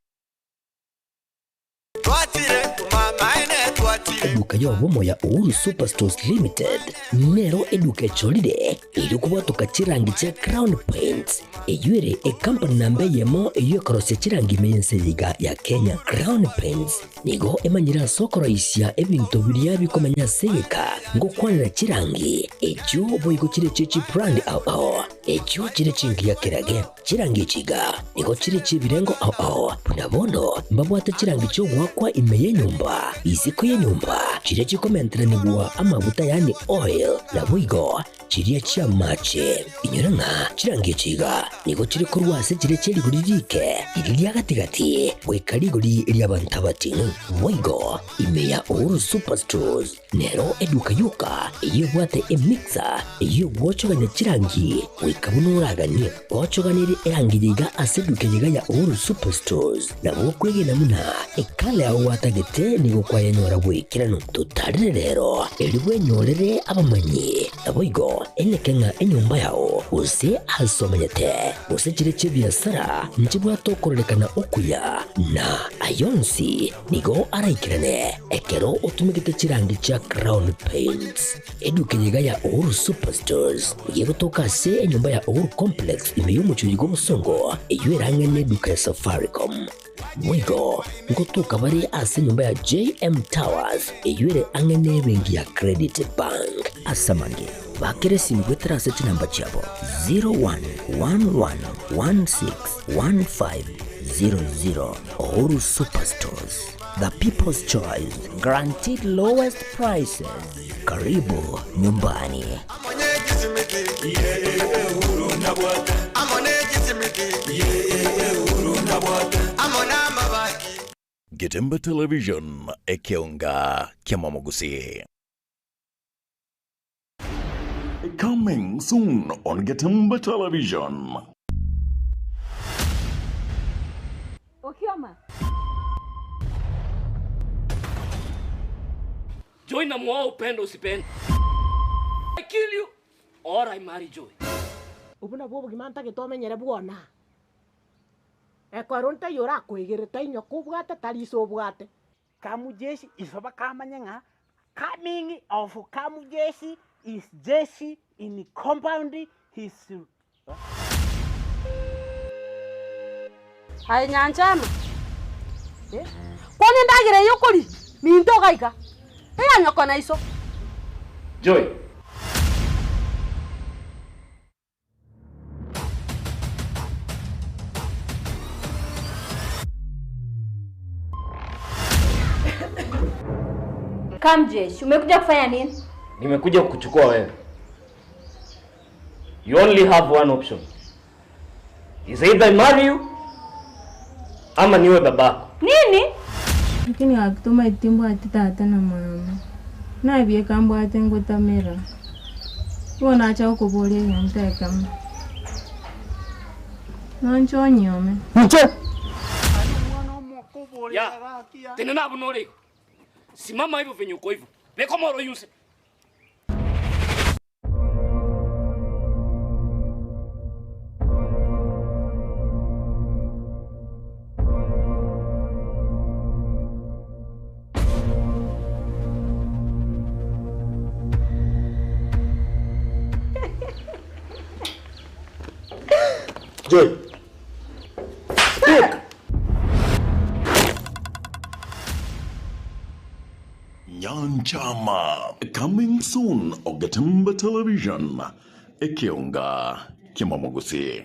Eduka y'obomo ya Uhuru Superstores Limited nero eduka echorire erio kobwatoka chirangi chia Crown Paints eyio ere ekampani namba eyemo eyio ekorosia chirangi ime y'ense eye iga ya Kenya. Crown Paints nigo emanyire ase okoroisia ebinto biria bikomenya ase egeka ngokwanera chirangi echio boigo chire chie chibrand ao ao echio chire chingiya kerage. Chirangi echi iga nigo chire chi'ebirengo ao ao, buna bono mbabwate chirangi chi'ogoakwa ime y'enyomba, isiko y'enyomba, chiria chikomenteranigwa amaguta yaani oil, naboigo chiria chi'amache. Inyora ng'a chirangi echi iga nigo chire korwa ase chiria chie rigori riike, riria ria gati-gati, goika rigori ri'abanto abating'u. Boigo ime ya Uhuru Superstores Nero eduka yoka eyio ebwate emixer eyio egwochogania chirangi goika buna oraganie. Gwochoganirie erangi eye iga ase eduka eye iga ya Uhuru Superstores, nabo okwegena buna ekala yao gwatagete nigo kwayenyora bw'ekeranu. Totarire rero erio bwenyorere abamanyi, naboigo eneke ng'a enyomba yao gose ase omenyete gose chire chi'ebiasara nchibwate okororekana okuya na ayonsi Nigo araikerane ekero otumegete chirangi chia Crown Paints. Eduka eye iga ya Uhuru Superstores nigo egotoka ase enyomba ya Uhuru Complex ime y'omochie bw'obosongo eyio erang'e neduka ya Safaricom. Boigo ngotoka bare ase enyomba ya JM Towers eyio ere ang'e nebenki ya Credit Bank. Ase amange, bakera esimi goetera ase chinamba chiabo 0111161500. Uhuru Superstores, the people's choice, guaranteed lowest prices. Karibu nyumbani.
Getembe Television, ekeonga ki'amamogusii. Coming soon on Getembe Television.
Okioma.
Joy namuoa upende usipende. I kill you or I marry Joy.
Obwo nabwo obogima ntagete omenyere bwona. Ekero ntaiyo orakoegere tainywa kobwate tari iso obwate.
Kamujeshi iso bakamanya ng'a coming of Kamujeshi is jeshi in compound his
Aye Nyanchama, kwana endagera eye okoria, minto ogaika, eya nyoko na iso.
Joy.
Kamjesh, umekuja kufanya nini?
Nimekuja kukuchukua wewe. You only have one option. Is either I marry you ama niwe babako.
Nini?
Lakini akituma itimbwati tata na mama nabieka mbwate ngutamira igo nacha gukuboria egento ekemo nonche onyome.
Nche. Ya. Tena nabo nore. Simama hivyo venye uko hivyo. Beko moro yuse.
Joy. Speak.
Nyanchama coming soon Ogetemba Television Ekeonga Kimamogusi.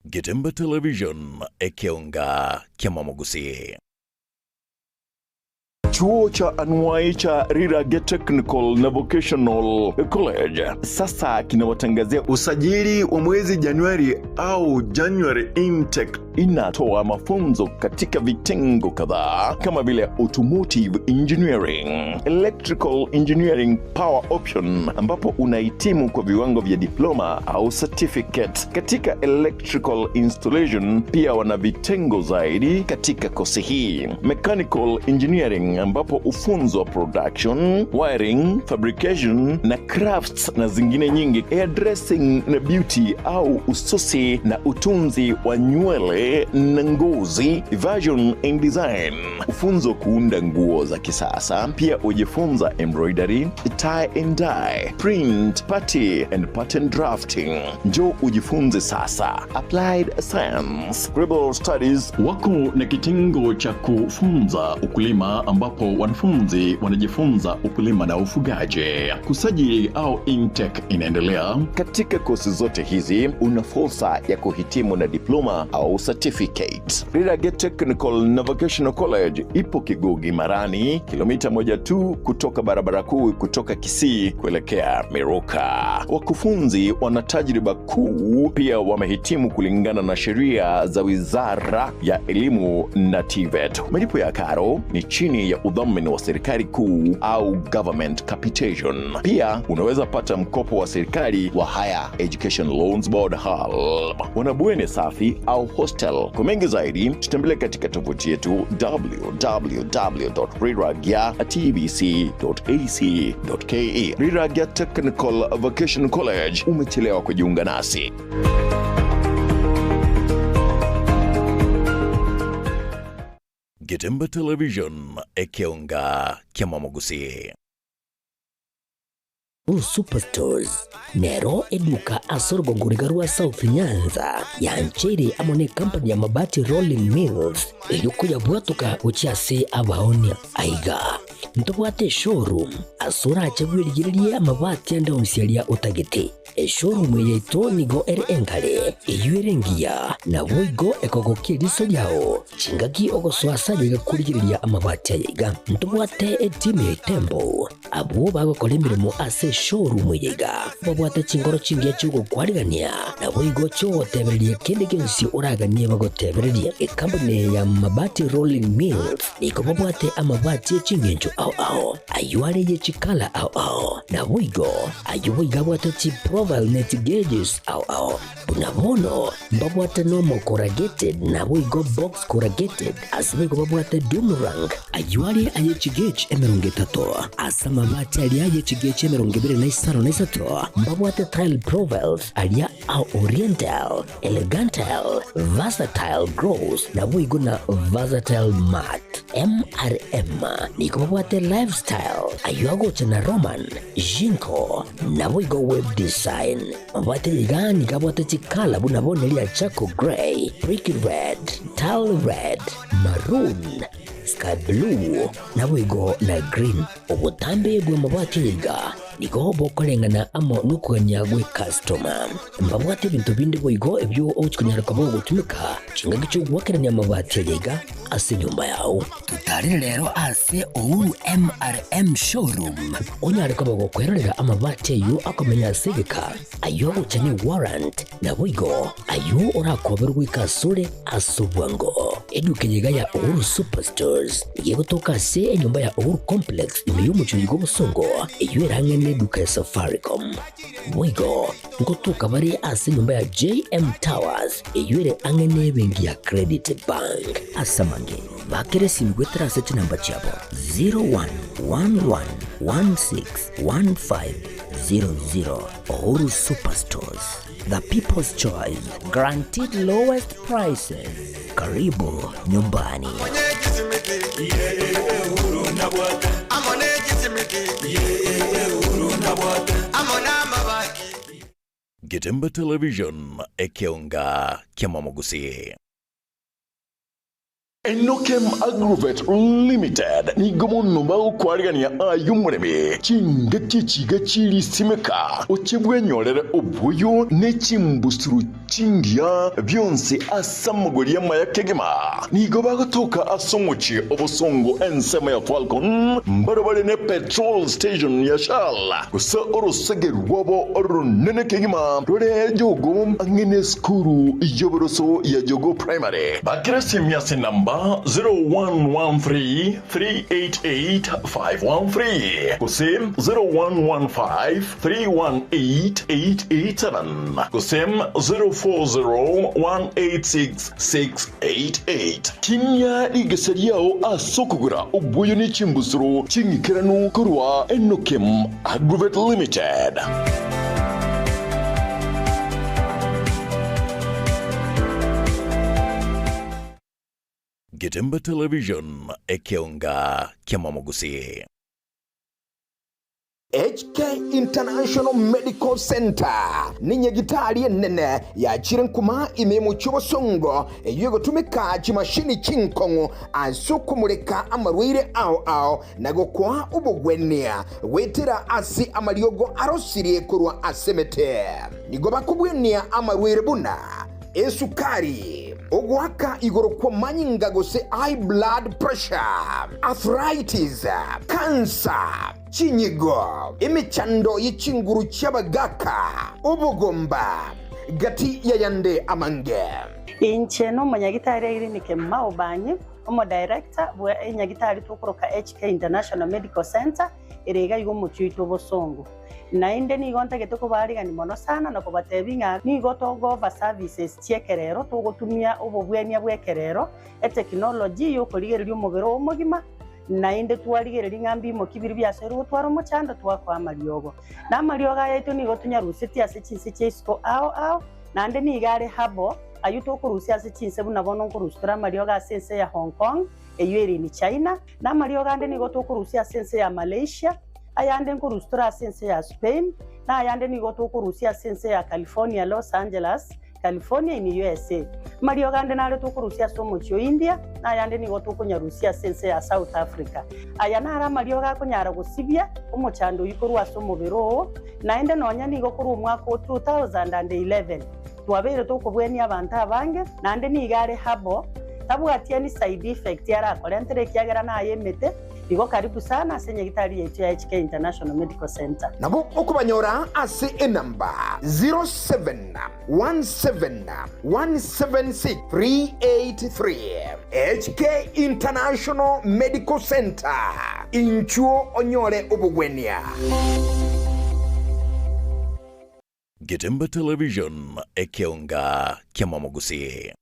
Getemba Television Ekeonga Kimamogusi. Chuo cha anuai cha Rirage Technical na Vocational College sasa kinawatangazia usajili wa mwezi Januari au January intake. Inatoa mafunzo katika vitengo kadhaa kama vile automotive engineering, electrical engineering power option, ambapo unahitimu kwa viwango vya diploma au certificate katika electrical installation. Pia wana vitengo zaidi katika kosi hii, mechanical engineering, ambapo ufunzwa production, wiring, fabrication na crafts na zingine nyingi, hairdressing na beauty au ususi na utunzi wa nywele na ngozi, fashion and design, ufunzo kuunda nguo za kisasa. Pia ujifunza embroidery, tie and dye, print, party and pattern drafting. Njoo ujifunze sasa. Applied Science, Global Studies wako na kitengo cha kufunza ukulima ambapo wanafunzi wanajifunza ukulima na ufugaji. Kusajili au intake inaendelea. Katika kosi zote hizi una fursa ya kuhitimu na diploma au certificate. Rirage Technical na Vocational College ipo Kigugi Marani, kilomita moja tu kutoka barabara kuu kutoka Kisii kuelekea Miruka. Wakufunzi wana tajriba kuu, pia wamehitimu kulingana na sheria za Wizara ya Elimu na TVET. Malipo ya karo ni chini ya udhamini wa serikali kuu au government capitation. Pia unaweza pata mkopo wa serikali wa Higher Education Loans Board HELB. Wanabweni safi au hostel. Kwa mengi zaidi tutembelee katika tovuti yetu www.riragya.tbc.ac.ke. Riragya Technical Vocational College, umechelewa kujiunga nasi. Getemba Television, Ekeonga, Kiamamogusi.
Superstores nero eduka ase orogongoriga rwa South Nyanza yancheire amo ne company ya Mabati Rolling Mills erio koyabwatoka gochia ase abaonia. Aiga ntobwate eshowroom ase orache bwerigererie amabati ande onsi aria otagete. Eshowroom eye yaito nigo ere enkare, eyio ere engiya, naboigo ekogokia eriso riao chingaki ogosoa ase aye iga korigereria amabati aya iga. Ntobwate etimu ya Itembo abwo bagokora emeremo ase eshowroom eye iga, babwate chingoro chingiya chi'ogokwarigania, naboigo chi'ogotebereria kende gionsi oraganie bagotebererie. Ecompany eye ya Mabati Rolling Mills nigo babwate amabati e ching'encho ao ao, ayio are ye chikala ao ao, naboigo ayio boigo abwate chiprofile ne chigeges ao ao. Buna bono mbabwate normal corrugated naboigo box corrugated, ase boigo babwate doom rank, ayio are aye chigauge 30, ase amabati aria aye chigauge 25, mbabwate tile profiles aria a oriental, elegantal, versatile gross, naboigo na versatile matte. MRM nigo babwate lifestyle, ayio agocha na Roman, Jinko, naboigo web design. Mabwate iga nigo abwate chikala buna bono eria charcoal grey, brick red, tile red, maroon, sky blue, naboigo na green. Obotambe bw'amabati aya iga nigo bokoreng'ana amo nokogania gw'ecustoma. Mbabwate ebinto binde boigo ebio ogochi konyara koba ogotumeka chingaki chi'ogoakerania amabati aya iga. ase enyomba yao. Totarere rero ase Uhuru MRM Showroom onyare koba gokwerorera amabati ayio akomenya ase egeka, ayio agocha ne warrant, naboigo ayio orakoberwe goika asore ase obwango. Eduka eye iga ya Uhuru Superstores nigo egotoka ase enyomba ya Uhuru Complex ime y'omochie oyo bw'Obosongo, eyio ere ang'e neduka ya Safaricom. Boigo ngotoka bare ase enyomba ya JM Towers eyio ere ang'e nebenki ya Credit Bank. Ase amange, bakera esimi goetera ase chinamba chiabo 0111161500. Uhuru Superstores, the people's choice, guaranteed lowest prices. Karibu nyumbani.
Getembe Television, ekeonga ki'amamogusi. Enokem Agrovet Limited nigo mono bagokwarigania aye omoremi chingaki echiga chirisimeka, oche bwenyorere oboyo ne chimbusuro chingiya bionsi ase amagori amaya kegima. Nigo bagotoka ase omochie obosongo ensemo ya Falcon, mbarabare ne petrol station ya Shell, gose orosege rwabo oronene kegima rore Jogoo ang'e nesukuru y'oboroso ya Jogoo Primary. Bakera esimi ase enamba 0113 388 513 gose 0115 318 887 gose 040 186 688. Tinia rigesa riao ase okogora oboyo ne chimbusuro ching'ikeranu korwa Enokem Agrovet Limited. Getembe Television, ekeonga ki'amamogusi.
HK International Medical Centre nenyagitari enene yachire nkuma ime y'omochie obosongo eyio egotumeka chimashini chinkong'u ase okomoreka amarwaire ao ao na gokoa obogwenia goetera ase amariogo arosirie korwa ase emete. Nigo bakobwenia amarwaire buna esukari, ogoaka igoro kw'amanyinga gose high blood pressure, arthritis, cancer, Chinyigo, emechando ye chinguru chi'abagaaka, obogomba, gati y'ayande amange.
Inche nomonyagitari Irene Kemuma Obanyi, omodirector bwe enyagitari tokoroka HK International Medical Centre ere iga iga omochie oito obosongo. Naende nigo ntagete kobaarigani mono sana na kobatebia ng'a nigo togo-offer services chi'ekerero, togotumia obobwenia bw'ekerero, etechnology y'okorigereria omobere oo omogima, Naende twarigereria ng'a mbimoki biria biasoirwe gotwara omochando, twakoa amariogo. Na amariogo aya aito nigo tonyarusetie ase chinse chia isiko ao ao, naende nigo are herbal, ayio tokorusia ase chinse buna bono nkorusia tore amariogo ase ense ya Hong Kong, eyio ere in China, na amariogo ande nigo tokorusia ase ense ya Malaysia, ayande nkorusia tore ase ense ya Spain, na ayande nigo tokorusia ase ense ya California, Los Angeles, California in USA. Amariogo ande nare tokorusia ase omochie o India, na ayande nigo tokonyarusia ase ense ya South Africa. Aya naro amariogo akonyara gosibia omochando oyio korwa ase omobere oo, naende nonya nigo korwa omwaka o 2011 twabeire tokobwenia abanto abange, naende nigo are herbal, tabwati any side effect arakorentere ekiagera naye emete. Igo karibu sana ase nyagitari yaito ya HK International Medical Centre.
Nabo okobanyora ase enamba 0717176383. HK International Medical Centre, inchuo onyore obogwenia.
Getembe Television, ekeonga ki'amamogusi.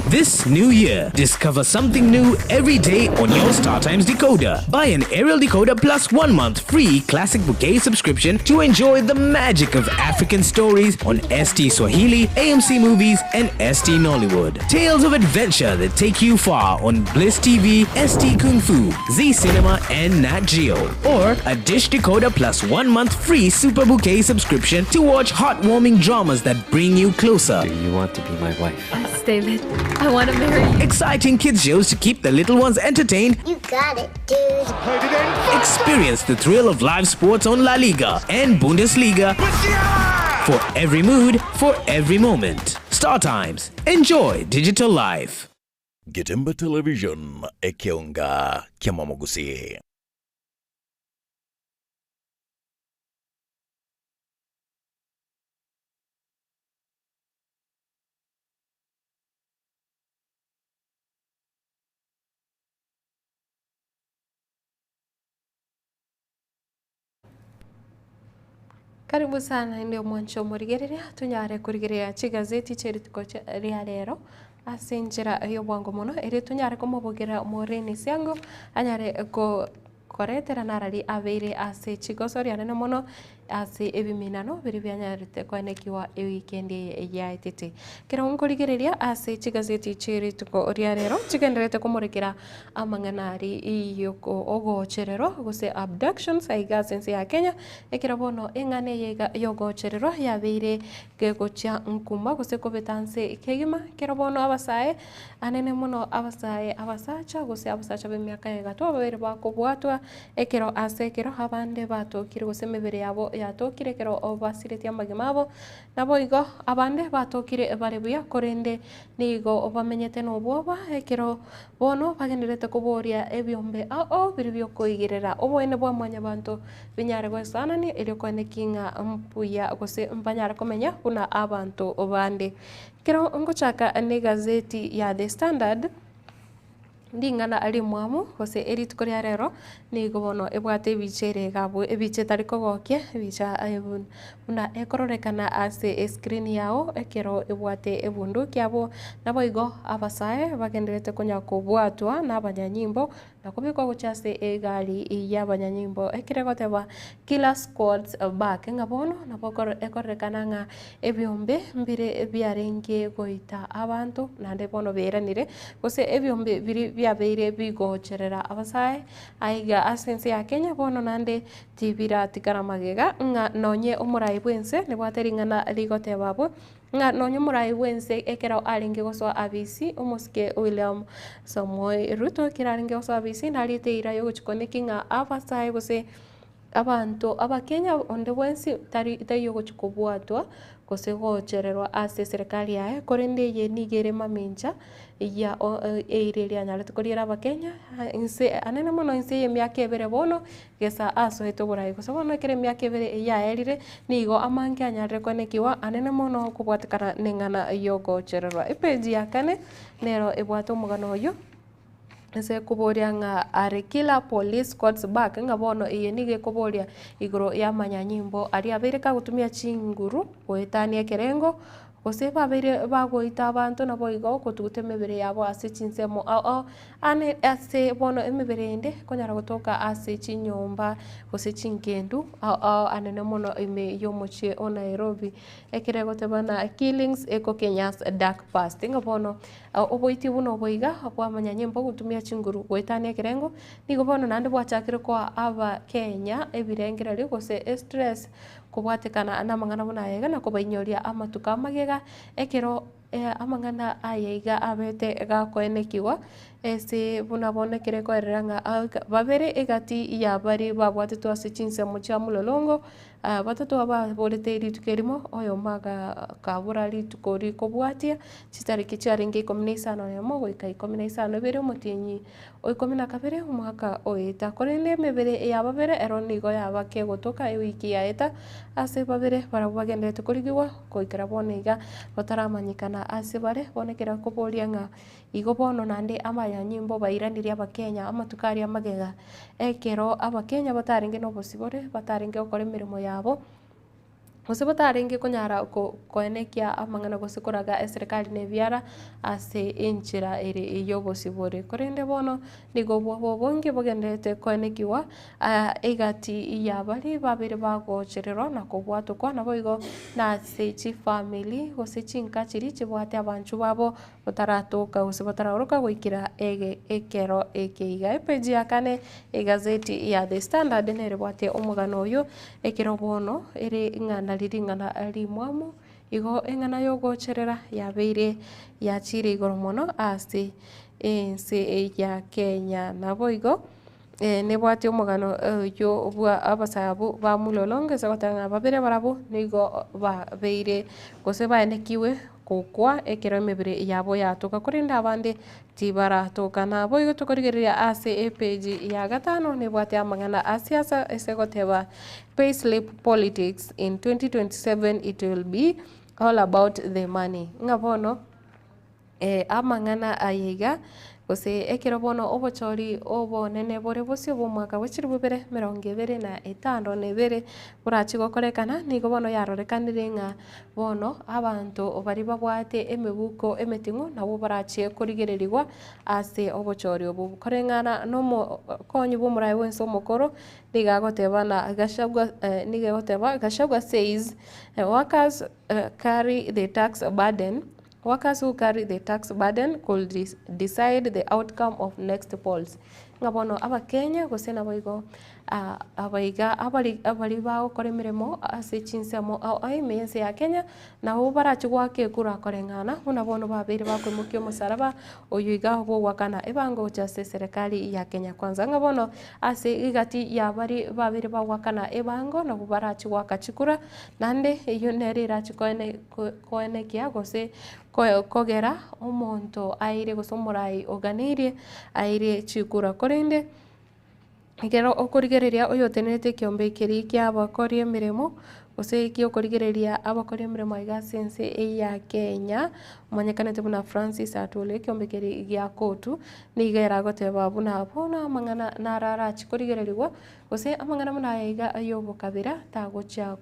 This new year, discover something new every day on your StarTimes decoder. Buy an aerial decoder plus 1 month free classic bouquet subscription to enjoy the magic of African stories on ST Swahili, AMC Movies, and ST Nollywood. Tales of adventure that take you far on Bliss TV, ST Kung Fu, Z Cinema, and Nat Geo. Or a dish decoder plus 1 month free Super Bouquet subscription to watch heartwarming dramas that bring you closer.
Do you want to be my wife?
Yes, David. I want to marry you.
Exciting kids shows to keep the little ones entertained.
You got it, dude.
Experience the thrill of live sports on La Liga and Bundesliga. For every mood, for every moment. Star Times. Enjoy digital life.
Getembe Television, ekeonga kiamamogusii.
Karibu sana inde omwancho omorigereria tonyare korigereria chigazeti chia rituko ria rero ase enchera y'obwango mono erio tonyare komobogera Maureen Siango anyare ko koretera narari abeire ase chigoso rianene mono ase ebiminano biria bianyarete koenekiwa ewikendi eye yaetete. Ekero nkorigereria ase chigazeti chie rituko ria rero chigendererete komorekera amang'ana aria yoko ogochererwa gose abductions aiga ase ense ya Kenya, ekero bono eng'ana eye iga yogochererwa yabeire kegochia nkuma gose kobeta nse kegima, ekero bono abasae anene mono abasae abasacha gose abasacha b'emiaka ya igatwa babeire bakobwatwa ekero ase ekero abande batokire gose emebere yabo yatokire ekero basiretie amagima abo. Naboigo abande batokire bare buya, korende nigo bamenyete nobwoba, ekero bono bagendererete koboria ebiombe ao biria bi'okoigerera oboene bwa Mwanyabanto binyare goesanania, erio koenekia ng'a mbuya gose mbanyare komenya buna abanto bande. Ekero ngochaka negazeti ya The Standard. Ring'ana rimwamu, gose erituko ria rero, nigo bono ebwate ebicha ere iga abwo, ebicha etari kogokia, ebicha buna ekororekana ase escreen yao ekero ebwate ebunduki abwo. Naboigo abasae bagendererete konya kobwatwa na abanyanyimbo, na kobekwa gochia ase egari y'abanyanyimbo ekero egoteba killer squads back, ng'a bono nabo ekororekana ng'a Ebiombe mbire biarenge goita abanto, naende bono bairanire, gose ebiombe biria biabeire bigocherera abasae aiga ase ense ya Kenya, bono naende tibiratigara magega, ng'a nonye omorai bw'ense nebwate ring'ana rigoteba abwo, ng'a nonye omorai bw'ense ekero arenge gosoa abisi, omosike William Samoei Ruto ekero arenge gosoa abisi nariete eira yogochia koneki ng'a abasae gose. Abanto abakenya onde bwensi tari taiyo ogochia kobwatwa gose gochererwa ase eserekari yaye, korende eye nigo ere mamincha ya eira eria anyarete koriera abakenya inse anene mono inse ya emiaka ebere bono gesa asoete oborai gose bono ekero emiaka ebere eyio yaerire nigo amange anyarire koenekiwa anene mono kobwatekana na eng'ana ya ogochererwa. Epage ya kane nero ebwate omogano oyio. Ase koboria ng'a are killer police squads back ng'a bono eye nigo ekoboria igoro y'amanyanyimbo aria abeire kagotumia chinguru goetania ekerengo, gose babeire bagoita abanto naboigo gotuguta emebere yabo ase chinsemo ao ao ane ase bono emebere ende ekonyara gotoka ase chinyomba gose chingendu ao ao anene mono ime y'omochie o Nairobi. Ekero egoteba ng'a killings echo Kenya's dark past ng'a bono Oboiti buna obo iga bw'amanyanyimbo gotumia chinguru goetania ekerengo, nigo bono naende bwachakire koa Abakenya ebirengererio gose estress kobwatekana namang'ana buna aya iga na kobainyoria amatuko amagega ekero amang'ana aya iga abete gakoenekigwa ase buna bono ekero ekoerera ng'a babere egati ya baria babwatetwe ase chinsemo chia Mlolongo Batato ababorete rituko erimo, oyomo akabora rituko rikobwatia, chitariki chiarenge ikomi na isano na emo goika ikomi na isano ibere omotienyi o ikomi na kabere omwaka oeta. Korende emebere ya babere ero nigo yaba kegotoka ewiki yaeta, ase babere barabwo bagendererete korigigwa goikera bono iga bataramanyekana ase bare. Bono ekero akoboria ng'a igo bono naende amanyanyimbo bairanirie abakenya amatuko aria amagega. Ekero abakenya batarenge nobosibore, batarenge gokora emeremo yabo, gose batarenge konyara koenekia amang'ana gose koraga eserekari na ebiara ase enchera ere ey'obosibore. Korende bono, nigo obwoba obonge bogendererete koenekiwa egati ya baria babeire bagochererwa na kobwatokwa, naboigo nase chifamiri gose chinka chiria chibwate abanchwa babo Botaratoka gose botaraoroka goikera ege ekero eke iga. Epeji ya kane egazeti ya The Standard nere ebwate omogano oyo, ekero bono ere ing'ana riria ring'ana rimwamu, igo eng'ana yogocherera yabeire yachire igoro mono ase ense ya Kenya. Naboigo nebwate omogano oyio bwa abasae abwo ba Mulolongo ase ogoteba ng'a babere barabwo nigo babeire gose baenekiwe. gokwa ekero emebere yabo yatoka korende abande tibaratoka. Naboigo tokorigereria ase epeji ya gatano nebwate amang'ana a siasa ase goteba Payslip politics in 2027 it will be all about the money ng'a bono amang'ana aya iga gose ekero bono obochori obonene bore bosio bw'omwaka bwa chilifu bibere emerongo ebere na etano na ebere borachie gokorekana, nigo bono yarorekanire ng'a bono abanto baria babwate emebuko emeting'u nabwo barachie korigererigwa ase obochori obwo. Koreng'ana na omokonyi bw'omoraia bwensi omokoro, nigo agoteba na Gachagua nigo egoteba Gachagua says workers carry the tax burden. Workers who carry the tax burden could decide the outcome of next polls. Ng'a bono abakenya gose naboigo abaiga abari abari bagokora emeremo ase chinsemo ao ao ime y'ense ya Kenya, nabo barache goaka ekura koreng'ana buna bono babeire bakoimokia omosaraba oyo iga bw'ogoakana ebango gocha ase eserekari ya Kenya Kwanza. Ng'a bono ase egati ya baria babeire bagoakana ebango nabo barache goaka chikura, naende eyio nere erache koene koenekia gose kogera omonto aire gose omorai oganeirie aire chikura. Korende ekero okorigereria oyotenerete ekeombe keria kia abakori emeremo gose giokorigereria abakori emeremo aiga ase ense eye ya Kenya, omanyekanete buna Francis Atwoli, ekeombe keria gia COTU, nigo eragoteba buna bono amang'ana naro arachi korigererigwa Gose amang'ana buna aya iga ay'obokabira tagochia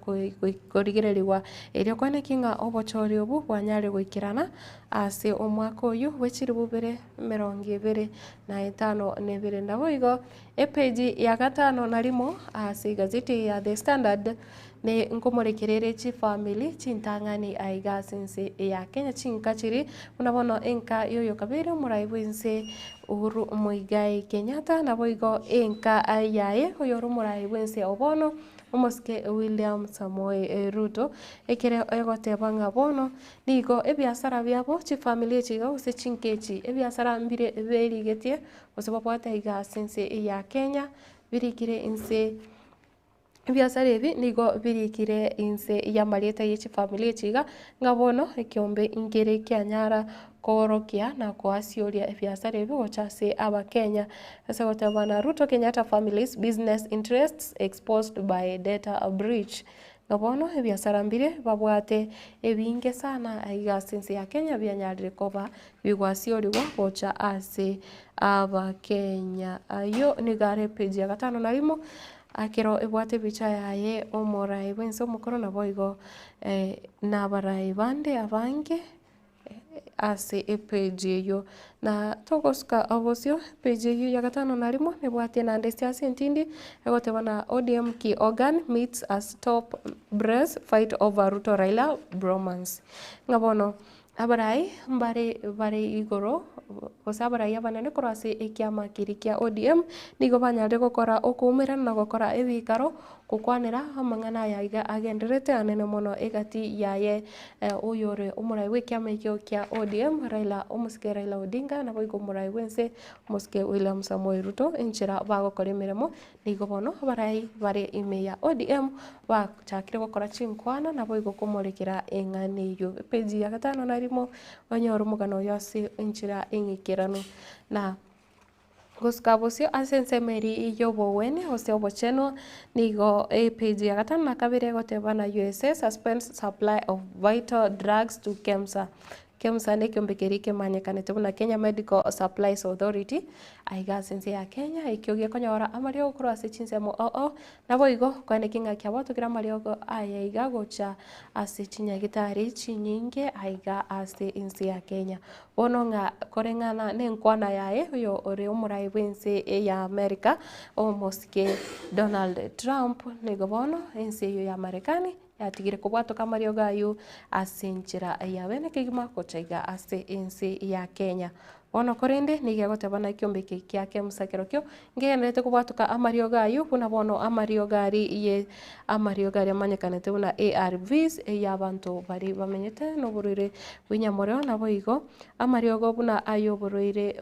korigererigwa, erio kwane ki ng'a obochori obwo bwanyare goikerana ase omwaka oyio bwe chilifu bibere emerongo ebere na etano na ebere. Naboigo epeji ya gatano na rimo ase egazeti eye ya The Standard ne nkomorekerere chifamiri chintang'ani aiga ase ense ya Kenya chinka chiri buna bono enka y'oyokabeire omorai bw'ense Uhuru Muigai Kenyatta, naboigo enka yaye oyore omorai bw'ense o bono omosike William Samoei Ruto, ekere egoteba ng'a bono nigo ebiasara biabo chifamiri echi iga gose chinka echi ebiasara mbire berigetie gose babwate aiga ase ense ya Kenya birikire inse. Ebiasara ebi nigo birikire inse y'amarieta ye chifamiri echi iga, ng'a bono ekeombe nkere kianyara koorokia na koasioria ebiasara ebi gocha ase Abakenya. Ase goteba na Ruto Kenyatta family's business interests exposed by data breach. Ng'a bono ebiasara mbire babwate ebinge sana aiga ase ense ya Kenya bianyarire koba bigwasiorigwa gocha ase Abakenya. Ayio nigo are epeji ya gatano na rimo. Ekero ebwate ebicha yaye omorai bwense omokoro naboigo nabarai bande abange ase epage eyio. Na togosuka obosio epage eyio ya gatano na rimo nebwate naende siasa entindi egoteba na ODM key organ meets as top brass fight over Ruto Raila bromance. Ng'a bono Abarai mbare bare igoro, gose abarai abanene korwa ase ekiama keria kia ODM, nigo banyarire gokora okoumerana na gokora ebiikaro gokwanera amang'ana aya iga agendererete anene mono egati yaye oyore omorai bw'ekiama ekio kia ODM Raila omosike Raila Odinga naboigo omorai bw'ense omosike William Samoei Ruto enchera bagokora emeremo Nigo bono abarai bare ime ya ODM bachakire gokora chinkwana naboigo komorekera eng'ana eyio. Epeji ya gatano na rimo onyore omogano oyo ase enchera eng'ikeranu. Na gosuka bosio ase ensemo eria y'obogwenia gose obochenwa nigo epeji ya gatano na kabere egoteba na USA suspends supply of vital drugs to KEMSA. KEMSA nekeombe keria kemanyekanete buna Kenya Medical Supplies Authority, aiga ase ense ya Kenya, ekio gekonyora amariogo korwa ase chinsemo ao ao, naboigo koeneki ng'a kiabwatokire amariogo aya iga gocha ase chinyagitari chinyinge aiga ase ense ya Kenya. Bono ng'a koreng'ana nenkwana yaye oyo ore omorai bw'ense ya America, omosike Donald Trump, nigo bono ense eyio ya Marekani Yatigire kobwatoka amariogo ayio ase enchera ya bene kegima gocha iga ase ense ya Kenya. Bono korende nigo egoteba naki ekeombe eke kia Kemsa kerokio nkegendererete kobwatoka amariogo ayio buna bono amariogo aria ye amariogo aria amanyekanete buna ARVs eyabanto baria bamenyete noborwaire bw'enyamoreo naboigo amariogo buna ayoborwaire.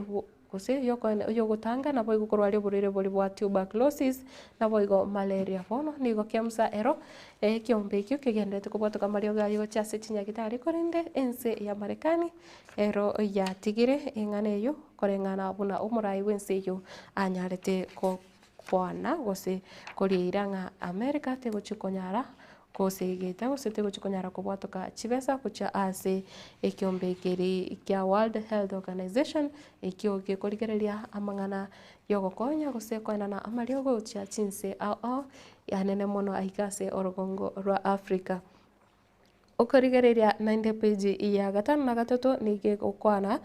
gose yogotanga naboigo korwaria oborwaire boria bwa tuberculosis naboigo malaria. Bono nigo Kemsa ero ekeombe ekio kegendererete kobwatoka amariogo aye gochia ase chinyagitari korende ense ya Marekani ero yatigire eng'ana eyio koreng'ana buna omorai bwense eyio anyarete gokwana gose korieira ng'a America tegochi konyara gosegeta gose tegochi konyara kobwatoka chibesa gochia ase ekeombe keria kia World Health Organization ekio gekorigereria amang'ana ya ogokonya gose koenana amariogo gochia chinse ao ao anene mono aiga ase orogongo rwa Africa. Okorigereria naende page ya gatano na gatato nigo egokwana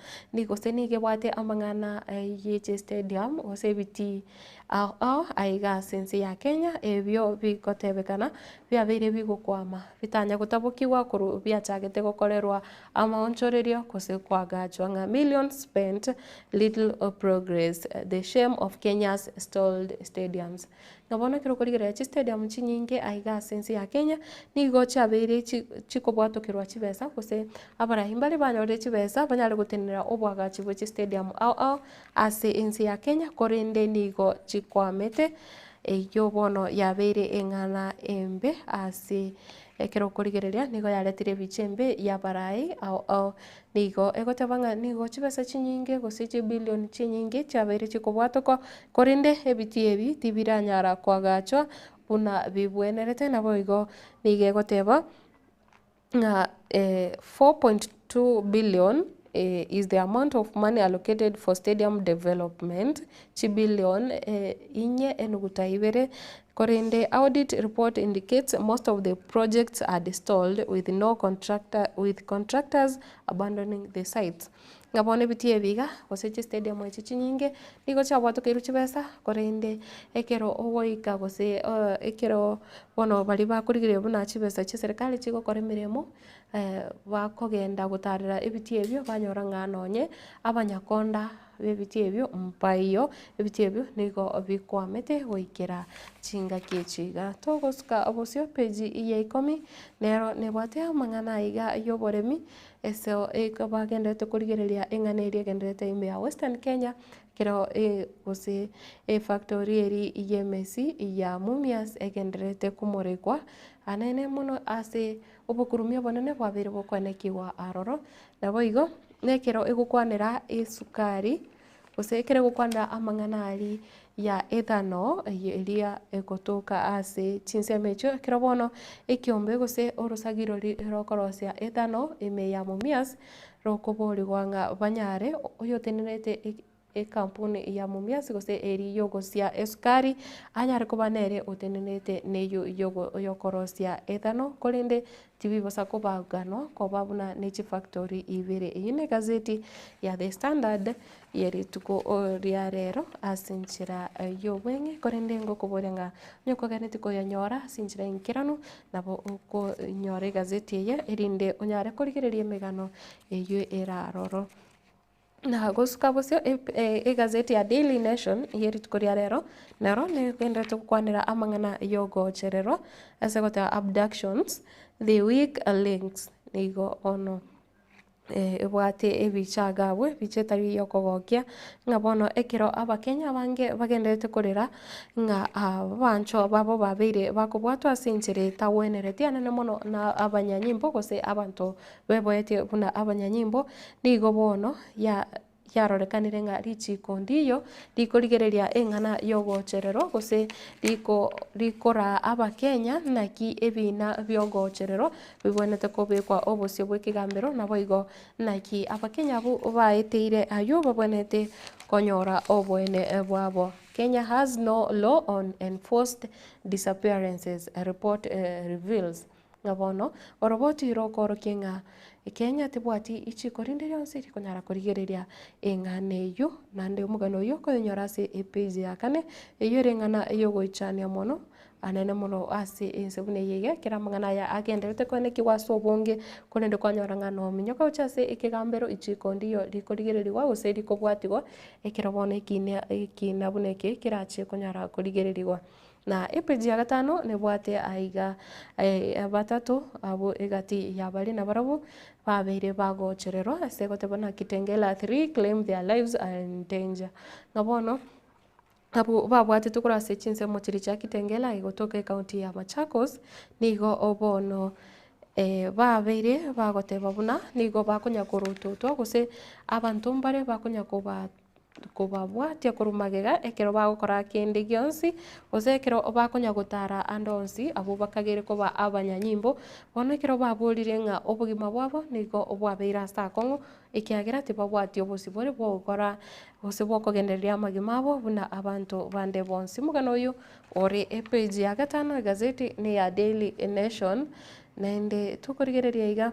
gose nigo ebwate amang'ana ye chistadium gose ebitii ao ao aiga ase ense ya Kenya ebio bigotebekana biabeire bigokwama bitanya gotabokigwa korwa biachagete gokorerwa amaonchorerio gose koagachwa ng'a millions spent little progress the shame of Kenya's stalled stadiums. Ng'a bono ekero okorigereria chistadium chinyinge aiga ase ense ya Kenya, nigo chiabeire chikobwatokerwa chibesa gose abarai mbare banyorire chibesa banyare gotenenera oboagachi bwe chistadium ao ao ase ense ya Kenya korende nigo chikwamete eyio bono yabeire eng'ana embe ase ekero okorigereria nigo yaretire ebicha embe ya abarai ao ao. Nigo egoteba ng'a nigo chibesa chinyinge gose chibilioni chinyinge chiabeire chikobwatokwa, korende ebitii ebi tibiranyara koagachwa buna bibwenerete. Naboigo nigo egoteba ng'a 4.2 billion is the amount of money allocated for stadium development, chibilion inye enuguta ibere, korende audit report indicates most of the projects had stalled with no contractor with contractors abandoning the sites. Ng'a bono ebitii ebi iga, gose chistadium echi chinyinge, nigo chiabwatokeirwe chibesa, korende ekero ogoika gose ekero bono baria bakorigereria buna chibesa chia eserekari chigokora emeremo, bakogenda gotarera ebitii ebio banyora ng'a nonye abanyakonda b'ebitii ebio mbaiyo, ebitii ebio nigo bikwamete goikera chingaki echi iga. Togosuka bosio page ya ikomi, nero nebwate amang'ana aiga ya oboremi, ase bagendererete korigereria eng'ana eria egendererete ime ya Western Kenya, ekero gose efactory eria ya emesi ya Mumias egendererete komorekwa anene mono ase obokurumi obonene bwabeire bokoenekigwa aroro. Naboigo, nekero egokwanera esukari, gose ekero egokwanera amang'ana aria ya ethanol eria egotoka ase chinsemo echio, ekero bono ekiombe gose orosagi roria rokorosia ethanol ime ya Mumias, rokoborigwa ng'a banyare oyotenenerete Ekampuni ya Mumias gose eria y'ogosia esukari, anyare koba nere otenenerete neyio y'okorosia ethanol, korende tibibosa kobaganwa koba buna ne chifactory ibere. Eyio negazeti ya The Standard ye rituko ria rero ase enchera y'obweng'e, korende ngokoboria ng'a onye kogeneti koyanyora ase enchera enkeranu, nabo okonyora egazeti eye erinde onyare korigereria emegano eyio ere aroro. Na gosuka bosio egazeti ya Daily Nation ye rituko ria rero, nero negendererete gokwanera amang'ana y'ogochererwa ase goteba abductions, the weak links nigo bono ebwate ebicha iga abwo, ebicha etari yokogokia, ng'a bono ekero abakenya abange bagendererete korera ng'a abanchwa babo babeire bakobwatwa ase enchera etagwenereti anene mono na abanyanyimbo gose abanto beboetie buna abanyanyimbo, nigo bono yarorekanire ng'a richiiko ndiyo rikorigereria eng'ana y'ogochererwa gose riko rikoraa abakenya naki ebina bi'ogochererwa bibwenerete kobekwa obosio bw'ekegambero naboigo naki abakenya abwo baeteire aywo babwenerete konyora oboene bwabo. Kenya has no law on enforced disappearances, report reveals. Ng'a bono oroboti rokoorokia ng'a Kenya tebwati ichiko rinde rionsi rikonyara korigereria eng'ana eyio, naende omogano oyio okoyonyora ase epage ya kane, eyio ere eng'ana yogoichania mono, anene mono ase ense buna eye iga, ekero amang'ana aya agendererete koenekigwa ase obonge, korende kwanyora ng'a nominyoka gochia ase ekegambero ichiko ndiyo rikorigererigwa gose rikobwatigwa, ekero bono ekina ekina buna eke kerache konyara korigererigwa. Na epeji ya gatano nebwate aiga batato abwo egati ya baria nabarabwo babeire bagochererwa ase goteba ng'a Kitengela 3 claim their lives are in danger. Ng'a bono abwo babwatetwe korwa ase chinsemo chiria chia Kitengela egotoka ecounty ya Machakos, nigo bono babeire bagoteba buna nigo bakonya korototwa gose abanto mbare bakonya koba kobabwatia korwa magega ekero bagokora kende gionsi, gose ekero bakonya gotara ande onsi abwo bakagere koba abanyanyimbo. Bono ekero baborire ng'a obogima bwabo nigo bwabeire ase akong'u, ekiagera tibabwati obosibore bwa ogokora gose bwa okogendereria amagima abo buna abanto bande bonsi. Omogano oyo ore epage ya gatano egazeti ne ya Daily Nation, naende tokorigereria iga.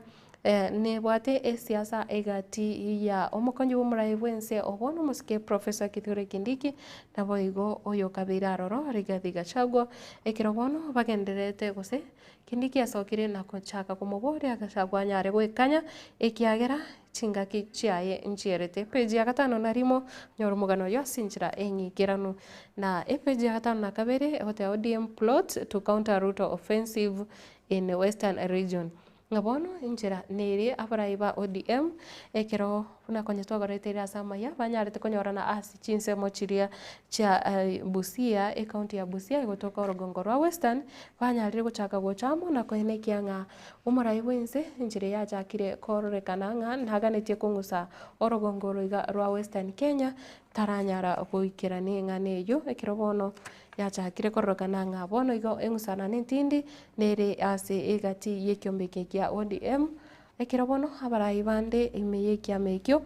Nebwate esiasa egati ya omokonyi bw'omorai bw'ense obo nomosike Professor Kithure Kindiki, naboigo oyokabeire aroro Rigathi Gachagua, ekero bono bagendererete gose Kindiki asokire na gochaka komoboria Gachagua anyare goekanya ekiagera chingaki chiaye nchierete. Epeji ya gatano na rimo nyora omogano oyo ase enchera eng'ikeranu. Na epeji ya gatano na kabere egoteba ODM plot to counter Ruto offensive in Western region. Ng'a bono enchera nere abarai ba ODM, ekero buna konya twagoreteire ase amaya, banyarete konyorana ase chinsemo chiria chia Busia, ecounty ya Busia egotoka orogongo rwa Western, banyarire gochaka gocha amo na koenekia ng'a omorai bwense enchera eye yachakire kororekana ng'a naganetie kong'usa orogongo oro iga rwa Western Kenya, taranyara goikerania eng'ana eyio, ekero bono Yachakire kororekana ng'a bono igo eng'usana nentindi nere ase egati y'ekiombe eke kia ODM, ekero bono abarai bande ime y'ekiama ekio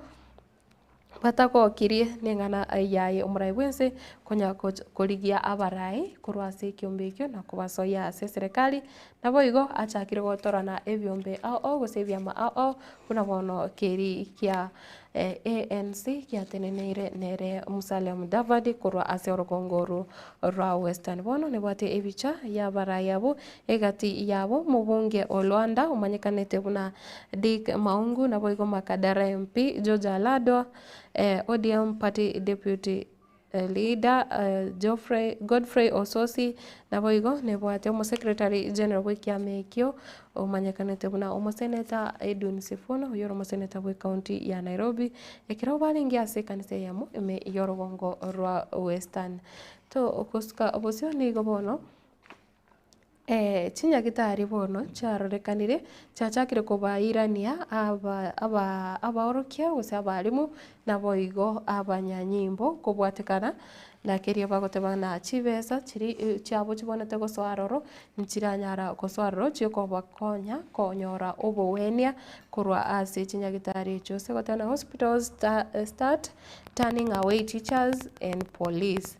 batagokirie neng'ana yaye omorai bwense konya korigia abarai korwa ase ekiombe ekio na kobasoyia ase eserekari, naboigo achakire gotorana ebiombe ao ao gose ebiama ao ao buna bono keri kia ANC giateneneire nere Musalia Mudavadi korwa ase orogongo orwo rwa Western. Bono nebwate ebicha y'abarai abwo egati yabo omobunge o Luanda omanyekanete buna Dick Maungu naboigo Makadara MP George Aladwa, ODM party deputy Leader Geoffrey Godfrey Osotsi naboigo nebwate omosecretary general bw'ekiama ekio omanyekanete buna omoseneta Edwin Sifuna oyio ore omoseneta bw'ecounty ya Nairobi ekero barenge ase ekanisa eyemo ime y'orogongo rwa Western. Togosuka bosio nigo bono. Chinyagitari bono chiarorekanire, chiachakire kobairania aba aba abaorokia gose abalimu, naboigo abanyanyimbo kobwatekana na keria bagoteba ng'a chibesa chiria chiabo chibwenerete gosoa aroro, nchiranyara gosoa aroro chikobakonya konyora obogwenia korwa ase chinyagitari echio. Ase goteba ng'a hospitals start turning away teachers and police.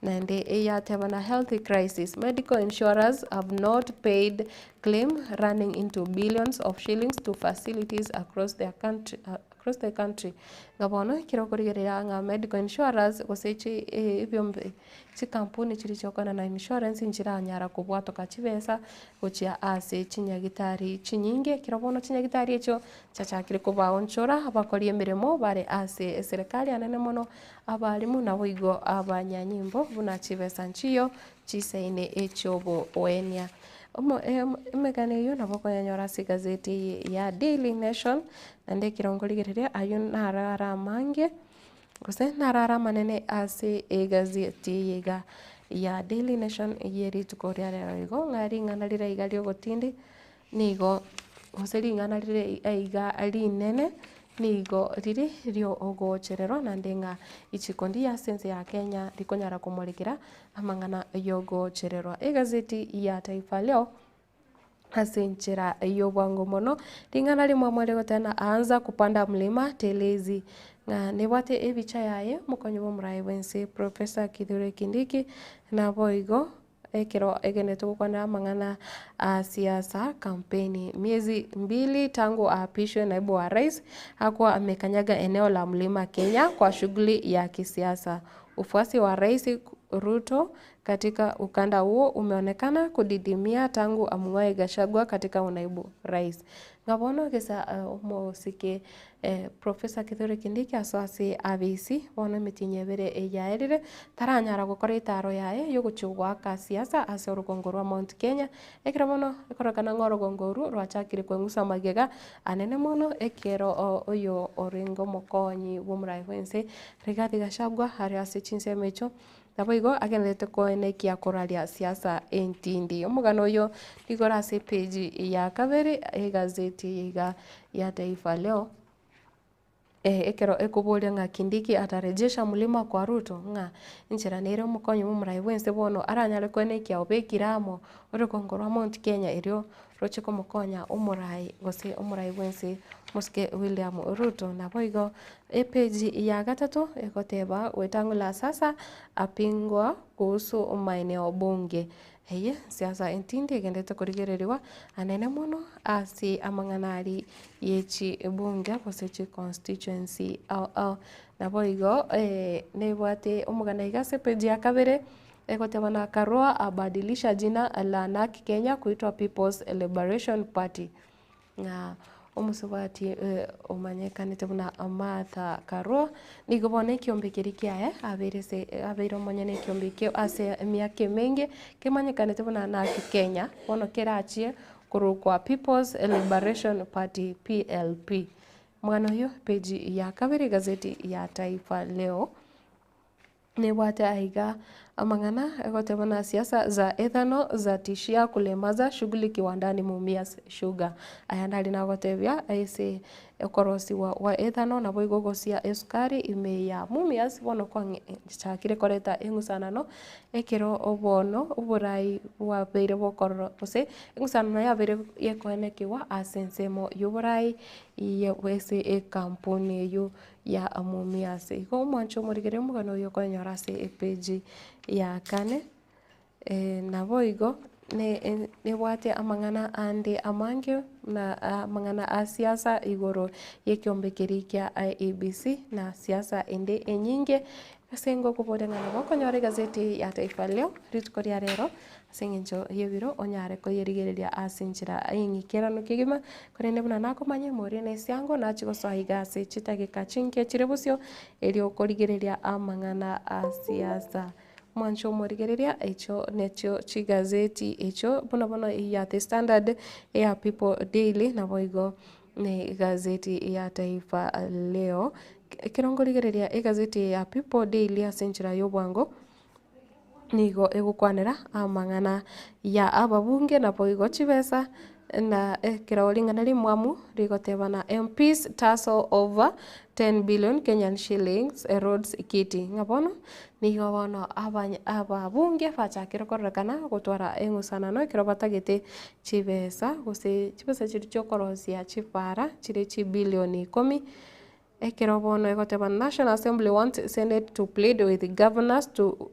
Naende eyateba na health crisis, medical insurers have not paid claim running into billions of shillings to facilities across their country, across the country. Ng'a bono ekero okorigereria ng'a medical insurers gose chi ebiombe chikampuni chiria chiokoenana insurance nchiranyara kobwatoka chibesa gochia ase chinyagitari chinyinge, ekero bono chinyagitari echio chiachakire kobaonchora abakori emeremo bare ase eserekari anene mono Abalimu naboigo abanyanyimbo buna chibesa nchiyo chisaine echi'oboenia. Emegano eyio nabo okonyanyora ase egazeti eye ya Daily Nation, naende ekero nkorigereria ayio naro are amange, gose naro are amanene ase egazeti eye iga ya Daily Nation ye rituko ria rero igo, ng'a ring'ana rire iga ri'ogotindi. Nigo gose ring'ana rire aiga rinene, nigo rire ri'ogochererwa naende ng'a ichiko ndiya ase ense ya Kenya rikonyara komorekera amang'ana y'ogochererwa. Egazeti ya Taifa Leo ase enchera y'obwango mono, ring'ana rimwe rigoteba anza kupanda mlima telezi, ng'a nebwate ebicha yaye omokonyi bw'omoraia bw'ense Professor Kithure Kindiki, naboigo Ekero egenete gokwanera amang'ana a siasa kampeni. Miezi mbili tangu aapishwe naibu wa rais, hakuwa amekanyaga eneo la mlima Kenya kwa shughuli ya kisiasa. Ufuasi wa rais Ruto katika ukanda huo umeonekana kudidimia tangu amng'oe Gachagua katika unaibu rais. Ng'a bono gesa omosike Professor Kithure Kindiki asoa ase abisi bono emetienyi ebere eyaerire taranyara gokora etaro yaye yogochia goaka siasa ase orogongo rwa Mount Kenya ekero bono ekororekana ng'a orogongo orwo rwachakire kweng'usa magega anene mono ekero oyo orenge omokonyi bw'omorai bwense Rigathi Gachagua are ase chinsemo echio Naboigo agendererete koenekia koraria siasa entindi. Omogano oyo nigo ore ase epeji ya kabere egazeti eye iga ya Taifa Leo, ekero ekoboria ng'a Kindiki atarejesha mlima kwa Ruto ng'a enchera nere omokonyi bw'omorai bwense bono aranyare koenekia obekire amo orogongo rwa Mount Kenya erio roche komokonya omorai gose omorai bwense Mosike William Ruto. Naboigo Epeji ya gatato egoteba Wetang'ula sasa apingwa kuhusu maeneo bunge. Eye siasa entindi egenderete korigererigwa anene mono ase amang'ana aria ye chibunge gose chiconstituency ao ao. Naboigo nebwate omogano iga ase epeji ya kabere egoteba na Karua abadilisha jina la Narc Kenya kuitwa People's Liberation Party. Ng'a omosubati omanyekanete buna Martha Karua, nigo bono ekiombe keria kiaye abeire ase abeire omonyene ekiombe ekio ase emiaka emenge, kemanyekanete buna Narc Kenya, bono kerachie korokwa People's Liberation Party PLP. Omwana oyio page ya kabere egazeti ya Taifa Leo. Nebwate aiga amang'ana egoteba na siasa za ethanol zatishia kulemaza shughuli kiwandani Mumias Sugar. Aya nari nagotebia ase okorosiwa gwa ethanol naboigo gosia esukari ime ya Mumias bono kwang'echakire koreta eng'usanano ekero bono oborai bwabeire bokorora gose eng'usanano yabeire gekoenekigwa ase ensemo yoborai ase ekampuni eywo. ya Mumias. Igo omwancho omorigereria omogano oyo okonyora ase epeji ya kane, naboigo nebwate amang'ana ande amange buna amang'ana a siasa igoro y'ekeombe keria kia IEBC na siasa ende enyinge, ase ngokoboria ng'a nabo okonyora egazeti ya Taifa Leo rituko ria rero. Ase engencho y'ebiro onyare koyerigereria ase enchera eng'ikeranu kegima, korende buna nakomanya emoria na esiango nachie gosoa iga ase chidageka chinke chire bosio, erio korigereria amang'ana a siasa. Mwanche omorigereria, echio nachio chigazeti echio buna bono eya The Standard, eya People Daily, naboigo na egazeti ya Taifa Leo. Ekero nkorigereria egazeti eye ya People Daily ase enchera ya obwango, Nigo egokwanera amang'ana ya ababunge naboigo chibesa na ekero ring'ana rimwamu rigoteba na MPs tussle over 10 billion Kenyan shillings roads kitty. Ng'a bono nigo bono ababunge bachakire kororekana gotwara eng'usanano ekero batagete chibesa gose chibesa chiria chiokorosia chipara chire chibilioni ikomi. Ekero bono egoteba National Assembly wants Senate to plead with governors to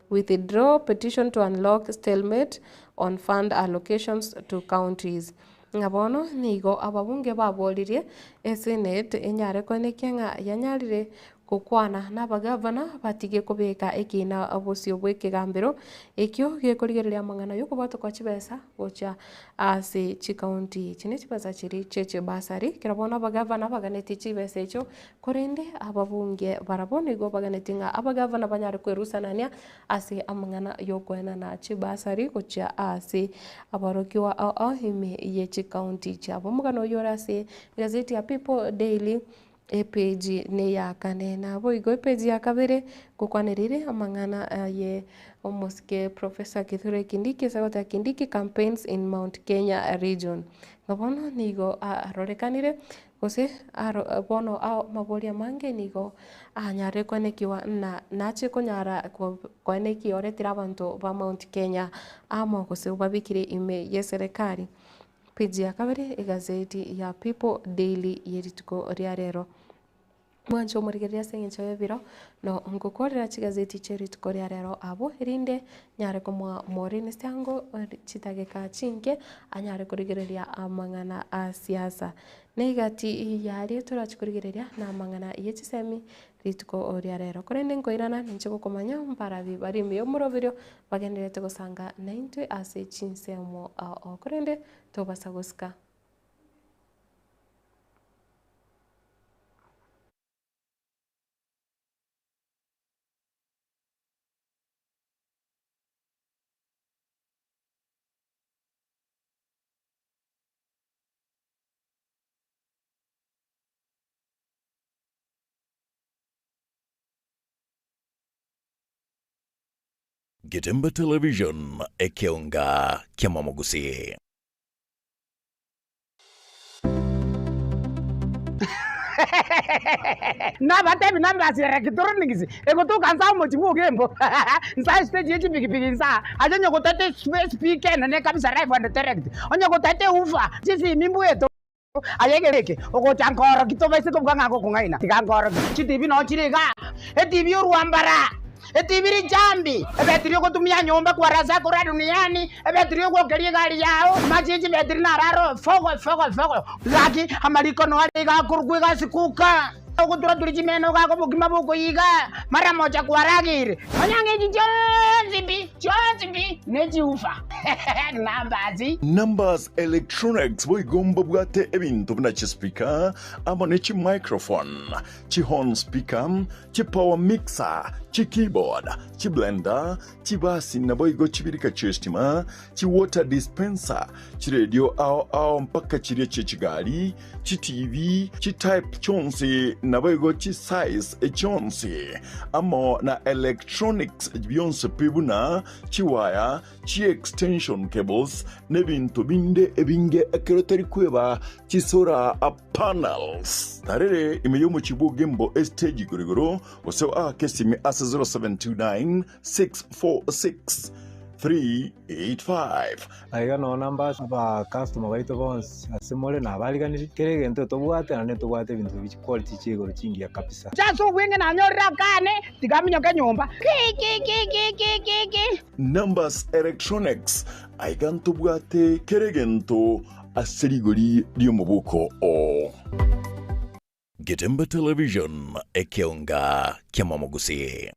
withdraw petition to unlock stalemate on fund allocations to counties. Ng'a bono nigo ababunge baboririe esenate enyare koenekia ng'a yanyarire gokwana nabagavana batige kobeka ekiina bosio bw'ekegambero ekio gekorigereria amang'ana y'okobwatokwa chibesa gocha ase chikaunti. Echi nechibesa chiria chie chibasari, ekero bono abagavana baganetie chibesa echio, korende ababunge barabwo nigo baganetie ng'a abagavana banyare kwerusanania ase amang'ana y'okoenana chibasari gochia ase aborokigwa ao ao ime ye chikaunti chiabo. Omogano oyio ore ase egazeti ya People Daily. Epeji neya kane. Naboigo epeji ya kabere ngokwanerire amang'ana aye omosike Professor Kithure Kindiki ase agoteba Kindiki campaigns in Mount Kenya region. Ng'a bono nigo arorekanire gose aro bono amaborio amange nigo anyarire koenekiwa na nachie konyara koenekia oretire abanto ba Mount Kenya amo gose obabekire ime yeserekari. Peji ya kabere, egazeti ya People Daily ye rituko ria rero. Mwanche omorigereria ase engencho y'ebiro, na ngokorera chigazeti chie rituko ria rero abwo, erinde nyare komoa Maureen Siango chidageka chinke anyare korigereria amang'ana a siasa. Na egati yaria torachi korigereria na amang'ana ye chisemi rituko ria rero. Korende nkoirana ninche gokomanya mbarabi bare ime y'omoroberio bagendererete gosanga naintwe ase chinsemo ao ao. Korende tobasa gosika.
Getembe Television, ekeonga ki'amamogusii.
Nabatebi nambasi electronics egotoka nsa omochi bwa Ogembo nsa estage ye chipikipiki nsa aye onye gotete speaker enene kabisa live and direct onye gotete woofer chisimi mbweto aye egere eke ogocha nkoroki tobaise kobuga ng'a ngokong'aina tiga nkoroki chitibi noo chire igaa etibi orwambara. Etibi richambi, ebetiri ogotumia nyomba kwarasa korwa duniani, ebetiri ogwokeria egari yao, amache ye chibetiri naro aro fogo fogo fogo. Gaki amariko noare iga akorokwa egasi kuka, ogotura-turia chimeno gaka obokima bokoiga, mara mocha kwarageire. Onye ng'a echi chionsi pi, chionsi pi, nechiufa. Numbers.
Numbers Electronics boigo mbabwate ebinto buna chispeaker amo ne chimicrophone, chihorn speaker, Chipower mixer, chikeyboard, chiblender, chibasi naboigo chibirika chi'estima, chiwater dispenser, chiredio ao ao mpaka chiria chi'echigari, chiTV, chitype chionsi naboigo chisize chionsi, amo na electronics bionsi pi buna chiwaya, chiextension cables, nebinto binde ebinge ekero tari kweba chisolar panels. Tarere ime y'omochie bw'Ogembo estage igoro igoro, gose oake esimi ase 0729 646 385.
Aiga noo namba aba customer baito bonsi ase more nabariganirie, kera egento tobwate naende ntobwate ebinto bi chiquality chia igoro chingiya kabisa.
Inche ase obweng'e nanyorire akane, tiga aminyoke nyomba. Ki-ki-ki-ki-ki-ki-ki.
Numbers Electronics, aiga ntobwate kera egento ase rigori ri'omobuko oo. Getembe Television, ekeonga ki'amamogusii.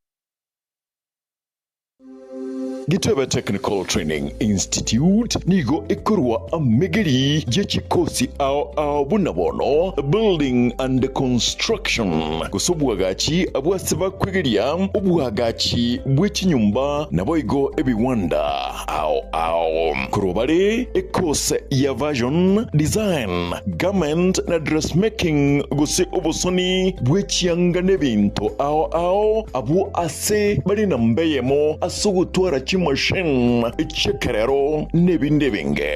Gitebe Technical Training Institute nigo ekorwa amegeri ye chikosi ao ao buna bono Building and Construction gose obwagachi bw'ase bakwegeria obwagachi bwe chinyomba naboigo ebiwanda ao ao. Korwa bare ekose ya Fashion Design, Garment na Dressmaking gose obosoni bwe chianga nebinto ao ao abwo ase bare namba eyemo ase ogotwara chimachine chi'ekerero nebinde ebinge.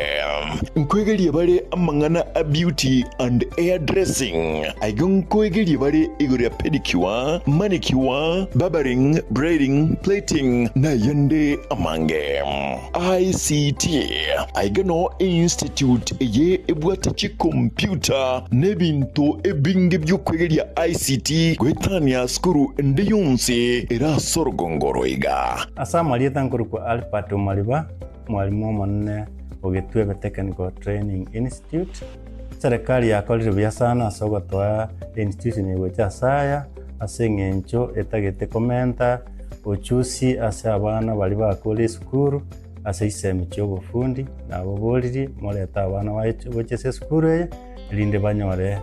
Nkoegeria bare amang'ana a beauty and hair dressing. Aiga nkoegeria bare igoro ya pedicure, manicure, barbering, braiding, plaiting na ayande amange. ICT, Aiga noo einstitute eye ebwate chikompyuta na ebinto ebinge bi'okwegeria ICT goetania sukuru ende yonsi ere ase orogongo oro iga.
Ase amarieta nkorokwa Albert Omariba, mwalimu omonene o Gitwebe Technical Training Institute. Serikali yakorire buya sana ase ogotoa einstitution eye gocha ase aya, ase eng'encho etagete komenta ochusi ase abana baria bakure esukuru ase chisemi chia obofundi, nababoririe morete abana baye gocha ase esukuru eye, erinde banyore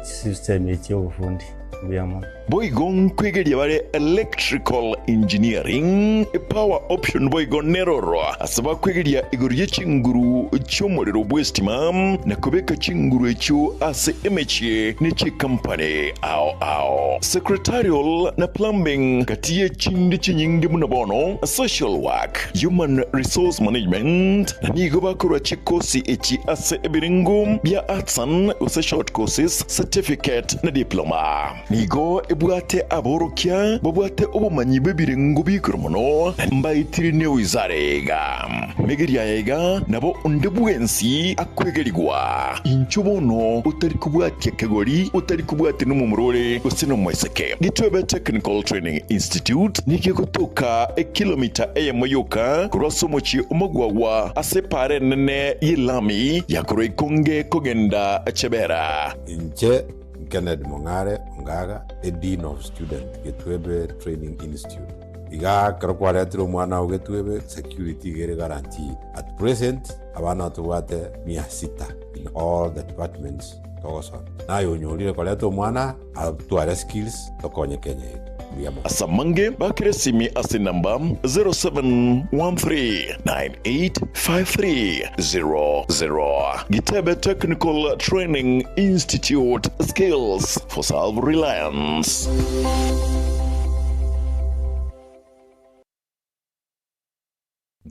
chisemi echi chia obofundi. Mbuya mono.
Boigo nkwegeria bare electrical engineering, power option boigo neroro ase bakwegeria igoro ye chinguru chi'omorero bw'estima na kobeka chinguru echio ase emechie ne chikampani ao ao. Secretarial na plumbing gati ye chinde chinyinge buna bono social work, human resource management na nigo bakorwa chikosi echi ase ebirengo bia artisan gose short courses, certificate na diploma. Nigo. Ebwate aborokia babwate obomanyi bw'ebirengo bi'igoro mono, na mbaetire newizara iga. Megeria aya iga nabo onde bwensi akwegerigwa. Inchuo bono otari kobwatia kegori, otari kobwatia nomomura ore gose nomoiseke. Gitwebe Technical Training Institute nigo egotoka ekilomita eyemo yoka korwa ase omochie omogwagwa ase epaara enene y'elami ya korwa Ikonge kogenda Chebera.
Inche Kennedy Mong'are Ongaga, a Dean of Student, Getwebe Training Institute. Iga ekero kwaretire omwana oo Getwebe, security iga ere guaranteed. At present, abana tobwate mia sita in all the departments togosomia. Naye onyorire koreta omwana atware skills tokonye Kenya yetu. Mbuya mono.
Ase amange bakere esimi ase enamba 0713985300. Gitebe Technical Training Institute, Skills for Self-Reliance.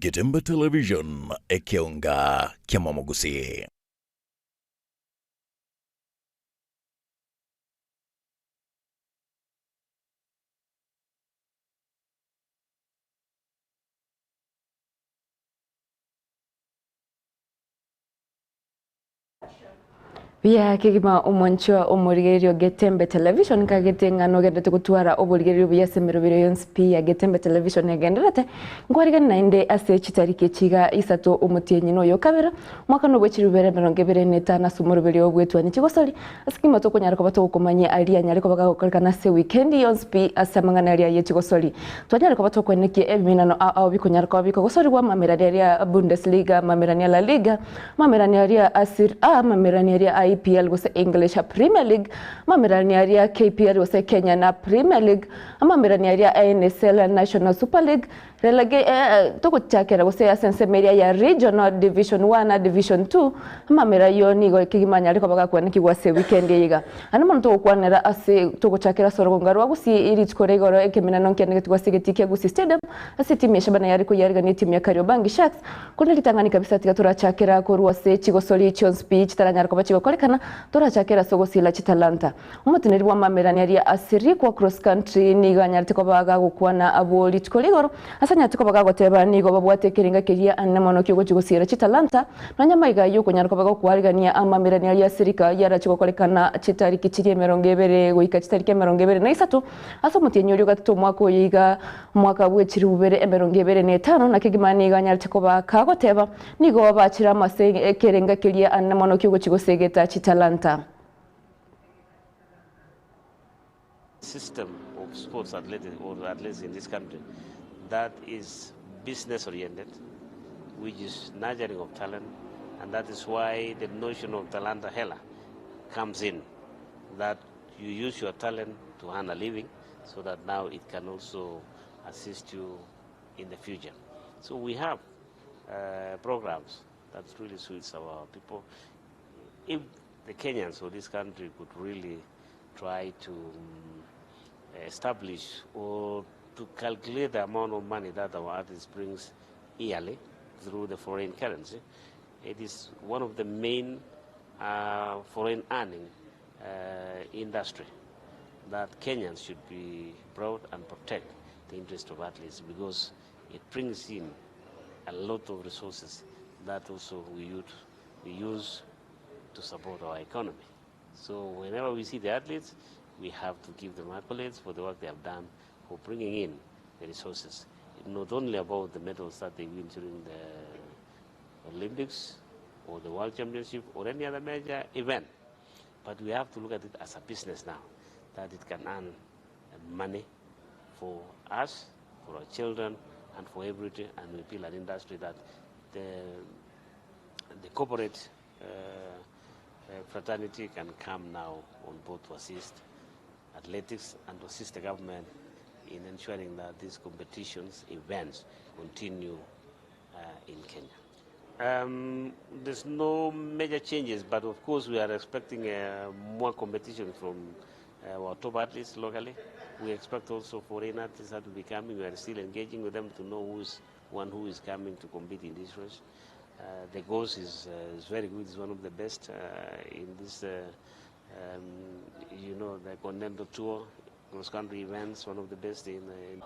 Getembe Television, ekeonga ki'amamogusii.
Buya kegima omwanchwa omorigereria o Getembe Television nkagete ng'a nogenderete gotwara oborigereria obuya ase emeroberi yonsi pi ya Getembe Television egendererete nkwarigani naende ase chitariki echi iga isato omotienyi na oyo kabere omwaka nobwe chirubere emerongo ebere na etano ase omoroberi oo bw'etuani chigosori ase kegima tokonyara koba togokomanyia aria anyare koba gagokorekana ase wikendi yonsi pi ase amang'ana aria ye chigosori twanyare koba tokoenekia ebiminano ao ao bikonyara koba bikogosorigwa amamerani aria Bundesliga amamerani a La Liga Amamerani aria a Serie A, amamerani aria a EPL gose English Premier League, amamerani aria KPL gose Kenya na Premier League, amamerani aria a NSL National Super League, relege togochakera gose ase ensemo eria ya Regional Division 1 na Division 2, amamera ayio nigo kegima anyare koba gakwanekigwa ase weekend eye iga. Naende mono togokwanera ase togochakera ase orogonga rwa Gusii rituko ria igoro ekemenano nkianegetigwe ase egetii kia Gusii Stadium ase etimu ya Shabana yare koyarigania etimu ya Kariobangi Sharks. Korende ritang'ani kabisa tiga torachakera korwa ase chigosori chionsi pi chitaranyare koba chigokorekana, torachakere ase ogosiila chitalanta. Omoteneneri bw'amamerani aria ase rikwa cross country nigo anyarete koba gagokwana abwo rituko rigoro, ase anyarete koba gagoteba nigo babwate ekerenga keria anene mono ki'ogochia gosiira chitalanta, nonya maiga ayio okonyara koba gokwarigania amamerani aria ase rika yarache gokorekana chitariki chiria emerongo ebere goika chitariki emerongo ebere na isato ase omotienyi oria ogatato omwaka oyo iga. Omwaka bwe chirubere emerongo ebere na etano, na kegima nigo anyarete koba kagoteba, Nigo bachire amo ase ekerenga keria anene mono ki'ogochia gosegeta chitalanta.
System of sports athletics or athletes in this country that is business oriented which is nurturing of talent and that is why the notion of talanta hela comes in that you use your talent to earn a living so that now it can also assist you in the future. So we have uh, programs that really suits our people. If the Kenyans or this country could really try to um, establish or to calculate the amount of money that our artists brings yearly through the foreign currency, it is one of the main uh, foreign earning uh, industry that Kenyans should be proud and protect the interest of athletes because it brings in a lot of resources that also we use, we use to support our economy. So whenever we see the athletes, we have to give them accolades for the work they have done for bringing in the resources. Not only about the medals that they win during the Olympics or the World Championship or any other major event, but we have to look at it as a business now, that it can earn money for us, for our children, and for everybody, and we build an industry that the, the corporate uh, uh, fraternity can come now on board to assist athletics and to assist the government in ensuring that these competitions, events, continue uh, in Kenya. Um, there's no major changes, but of course we are expecting uh, more competition from uh, our top athletes locally. We expect also foreign athletes that will be coming. We are still engaging with them to know who's one who is coming to compete in this race. Uh, the course is, uh, is very good. It's one of the best uh, in this, uh, um, you know, the Continental Tour cross country events, one of the best in, in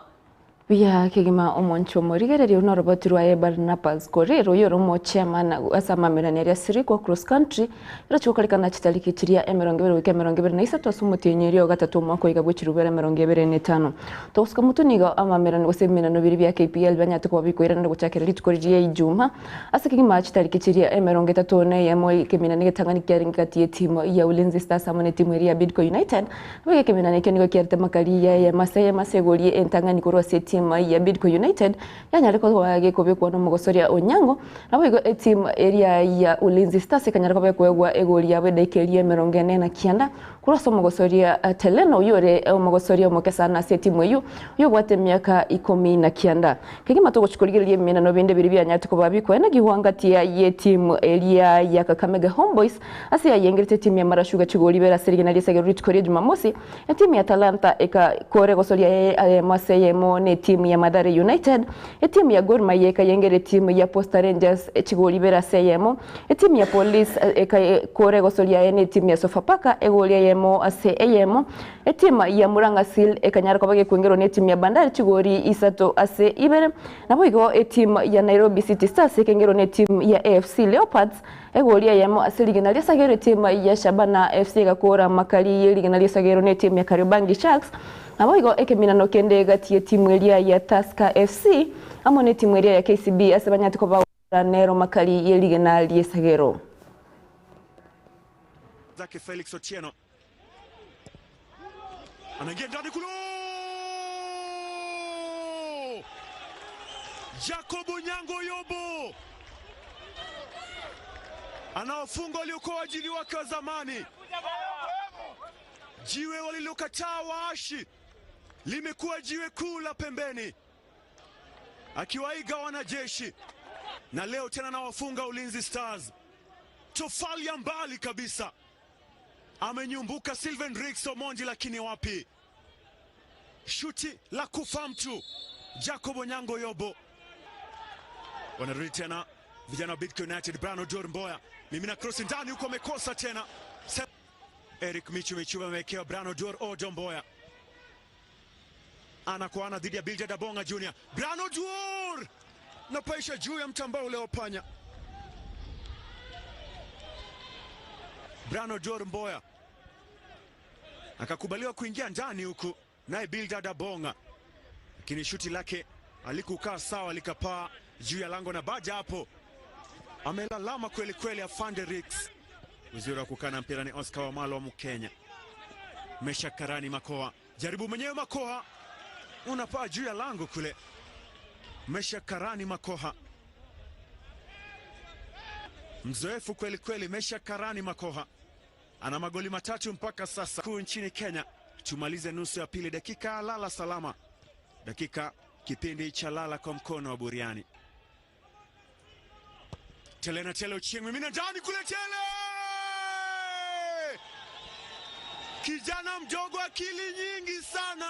Buya kegima omonche omorigereria noroboti rwaye Barnabas Korir oyio ore omochairman ase amamerani aria Sirikwa Cross Country eroche gokorekana chitariki chiria 20 goika 23 ase omotienyi oria o gatato omwaka oiga bwe chirubere 25. Togosuka motwe nigo amamerani gose ebimenano biria bia KPL bianyarete koba bikoiranera gochakera rituko riria Ijuma ase kegima chitariki chiria 31 ekeminani egetang'ani kiarenge gati y'etimu ya Ulinzi Stars amo netimu eria ya Bidco United. Boigo ekeminani ekio nigo kiarete makari y'eyemo ase eyemo ase egori entang'ani korwa ase etimu ya Bidco United yanyare koba gekobekwa nomogosoria Onyango. Naboigo etimu eria ya Ulinzi Stars ekanyara koba ekoegwa egori yabo edaika eria 49 Korwa ase omogosoria Telena, oyio ore omogosoria omoke sana ase etimu eyio, oyio obwate emiaka 19. Kegima togochia korigereria ebimenano binde biria bianyarete koba bikoenegigwa ngati y'etimu eria ya Kakamega Homeboyz ase yayengerete etimu ya Mara Sugar chigori ibere ase rigena ri'esagero rituko ria Jumamosi, etimu ya Talanta ekakora egosoria eyemo ase eyemo n'etimu ya Mathare United, etimu ya Gor Mahia ekayengera etimu ya Posta Rangers chigori ibere ase eyemo, Etimu ya Police ekakora egosoria yaye netimu ya Sofapaka egori eyemo ase eyemo. Etimu ya Murang'a Seal ekanyara koba gekwengerwa netimu ya Bandari chigori isato ase ibere. Naboigo etimu ya Nairobi City Stars ekengerwa netimu ya AFC Leopards egori eyemo ase rigena ri'esagero. Etimu ya Shabana FC egakora amakari y'erigena ri'esagero netimu ya Kariobangi Sharks. Naboigo ekeminano kende gati y'etimu eria ya Tusker FC amo netimu eria ya KCB ase banyarete koba Nero makari ye rigena ri'esagero.
Zake Felix Otieno anaingia ndani kule, Jacob Onyango Yobo anawafunga waliokuwa waajiri wake wa zamani. Jiwe walilokataa waashi limekuwa jiwe kuu la pembeni akiwaiga wanajeshi na leo tena nawafunga Ulinzi Stars. Tofali ya mbali kabisa, amenyumbuka Sylvain Riggs Omondi, lakini wapi, shuti la kufa mtu. Jacob Onyango Yobo wanarudi tena vijana wa Bidco United. Brian Ojor Mboya mimina cross ndani huko, amekosa tena. Eric Michu Michu amewekewa Brian Ojor Ojo Mboya ana kwa ana dhidi ya Bildad Abonga Junior. Brian Oduor napaisha juu ya mtambao ule wa panya. Brian Oduor Mboya akakubaliwa kuingia ndani huku naye Bildad Abonga, lakini shuti lake alikukaa sawa likapaa juu ya lango na baada hapo amelalama kweli kweli Afande Rix. Uzuri wa kukaa na mpira ni Oscar Wamalo wa Mkenya. Mesha Karani Makoha, jaribu mwenyewe Makoha, unapaa juu ya lango kule. Mesha Karani Makoha, mzoefu kweli kweli. Mesha Karani Makoha ana magoli matatu mpaka sasa kuu nchini Kenya. Tumalize nusu ya pili, dakika lala salama, dakika kipindi cha lala kwa mkono wa buriani. Tele na Tele Ochieng, mimina ndani kule Tele, kijana mdogo, akili nyingi sana,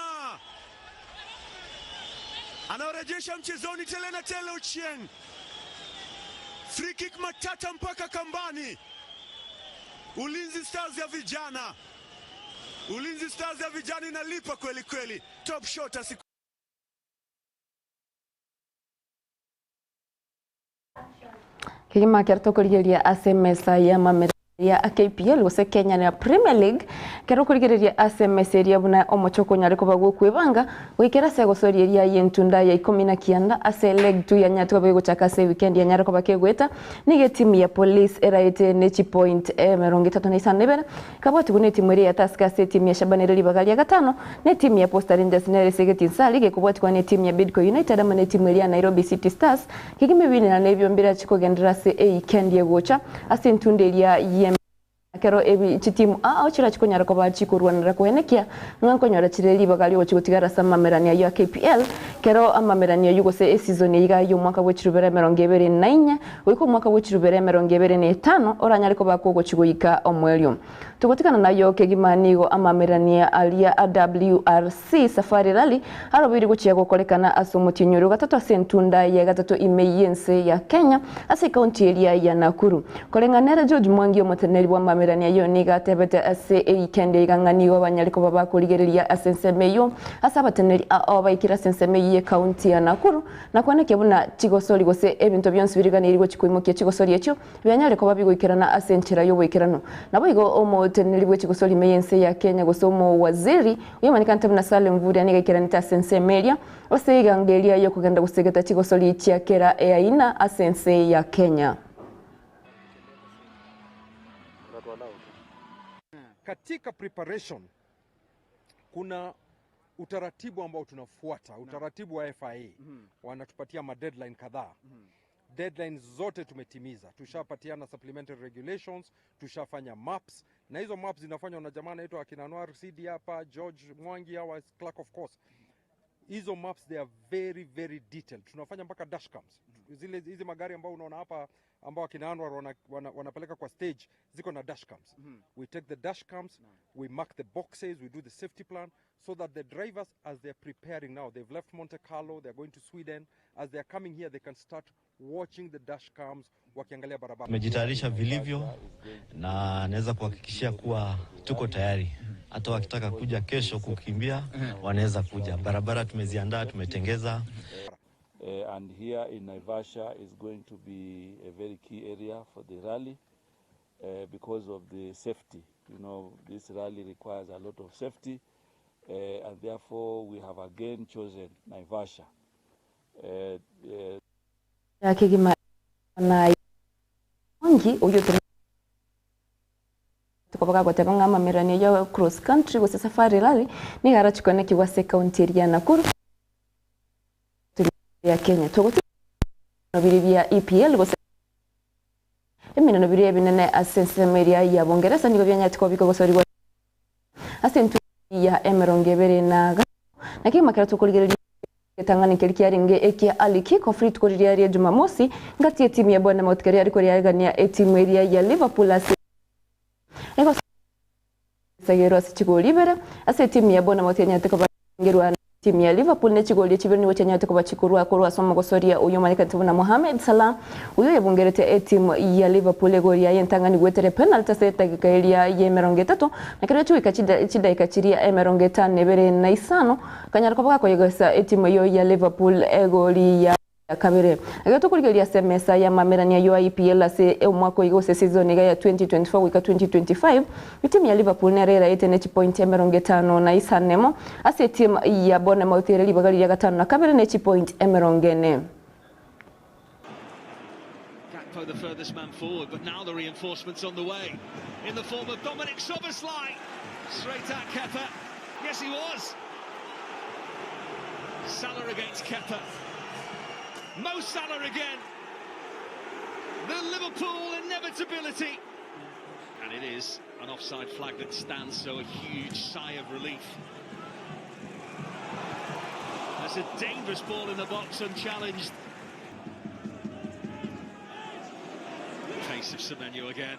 anaorejesha mchezoni. Tele na Tele Ochieng, free kick matata mpaka kambani. Ulinzi Stars ya vijana, Ulinzi Stars ya vijana inalipa kweli kweli. Top shot asiku
Kegima ekero tokorigereria ase emesa y'amamera ya KPL gose Kenya na Premier League, ekero okorigereria ase emesa eria buna omochie okonyare koba gokwebanga goikera ase egosoria eria y'entunda ya ikomi na kianda ase leg two yanyarete koba egochaka ase ewikendi yanyare koba kegoeta nigo etimu ya Police eraete ne chipoint 35 ekabwatigwa na etimu eria ya Tusker ase etimu ya Shabana ere ribaga ria gatano na etimu ya Posta Rangers nere ase egetinsari gekobwatigwa na etimu ya Bidco United amo na etimu eria ya Nairobi City Stars. Kegima ebinina nebio mbirache kogenderera ase eikendi egocha ase entunda eria ye Ekero ebi chitimu ao chirache konyara koba chikorwanera koenekia ng'a nkonyora chire ribaga riogochia gotigara ase amamerani ayio a KPL, kero amamerani ayio gose esizoni eyio iga y'omwaka bwe chirubera 24 goika omwaka bwe chirubera 25 oranyare koba kogochia goika omoerio. Togotigana nayio kegima nigo amamerani aria a WRC Safari Rally arobeire gochia gokorekana ase omotienyi oria ogatato ase entunda ya gatato ime y'ense ya Kenya ase ekaunti eria ya Nakuru. Koreng'ana nere George Mwangi omoteneneri bw'amamera amamerani ayio nigo atebete ase eikendi iga ng'a nigo banyare koba bakorigereria ase ensemo eyio ase abateneneri ao baikire ase ensemo eyio y'ekaunti ya Nakuru na koenekia buna chigosori gose ebinto bionsi biriganeiri gochia koimokia chigosori echio bianyare koba bigoikerana ase enchera y'oboikeranu. Naboigo omoteneneri bwe chigosori ime y'ense ya Kenya gose omowaziri oyomanyekanete buna Salim Mvurya nigo aikeranete ase ensemo eria ase eganga eria y'okogenda gosegeta chigosori chia kera eaina ase ense ya Kenya.
Katika preparation kuna utaratibu ambao tunafuata, utaratibu wa FIA wanatupatia ma deadline kadhaa. Deadlines zote tumetimiza, tushapatiana supplementary regulations, tushafanya maps, na hizo maps zinafanywa na jamaa anaitwa akina Anwar Sidi hapa, George Mwangi hawa clerk of course. Hizo maps they are very very detailed. Tunafanya mpaka dashcams. Zile hizi magari ambao unaona hapa ambao akina Anwar wana, wana, wanapeleka kwa stage ziko na dashcams. We take the dashcams, we mark the boxes, we do the safety plan so that the drivers as they're preparing now, they've left Monte Carlo, they're going to Sweden, as they're coming here they can start watching the dashcams wakiangalia barabara.
Tumejitayarisha vilivyo na naweza kuhakikishia kuwa tuko tayari. Hata wakitaka kuja kesho kukimbia wanaweza kuja. Barabara tumeziandaa, tumetengeza.
And here in Naivasha is going to be a very key area for the rally because of the safety. You know, this rally requires a lot of safety, and therefore we have again chosen Naivasha.
Kegima na Mwangi oyio koba gagoteba ng'a amamererania ya cross country gose safari rally nigo arachie koenekigwa ase ekaunti eria ya Nakuru ya Kenya. Togotiga ebiminano biria bia EPL gose ebiminano biria ebinene ase ensemo eria ya Bongeresa nigo bianyarete koba bikogosorigwa ase entuki ya emerongo ebere na gatano na kegima kero tokorigereria Egetang'ani keria kiarenge ekia Early Kick-Off rituko riria ria Jumamosi, ngati etimu ya Bournemouth keria yare koriaregania etimu eria ya Liverpool ase egosagerwa ase chigori ibere. Ase etimu ya Bournemouth yanyarete koba ekengerwa na etimu ya Liverpool ne chigori chibere nigo chianyarete koba chikorwa korwa ase omogosoria oyio omanyekanete buna Mohamed Salah oyio oyebungerete etimu ya Liverpool egori yaye entang'ani goetera epenalty ase edageka eria ya emerongo etato na keria chigoika chidaeka chiria emerongo etano na ebere na isano Akanyara koba gakoyegesa etimu eyio ya Liverpool egoli ya kabere. Ekero tokorigereria ase emesa y'amamerani ayio a EPL ase omwaka oiga gose season iga ya 2024 goika 2025, etimu ya Liverpool nero eraete ne chipointi emerongo etano na isano emo ase etimu ya Bournemouth ere ribaga riria gatano na kabere ne chipointi emerongo ene.
Gakpo the furthest man forward, but now the reinforcements on the way in the form of Dominic Szoboszlai. Straight at Kepa. Yes, he was. Salah against Kepa. Mo Salah again. The Liverpool inevitability. And it is an offside flag that stands, so a huge sigh of relief. That's a dangerous ball in the box, unchallenged. Pace of Semenyo again.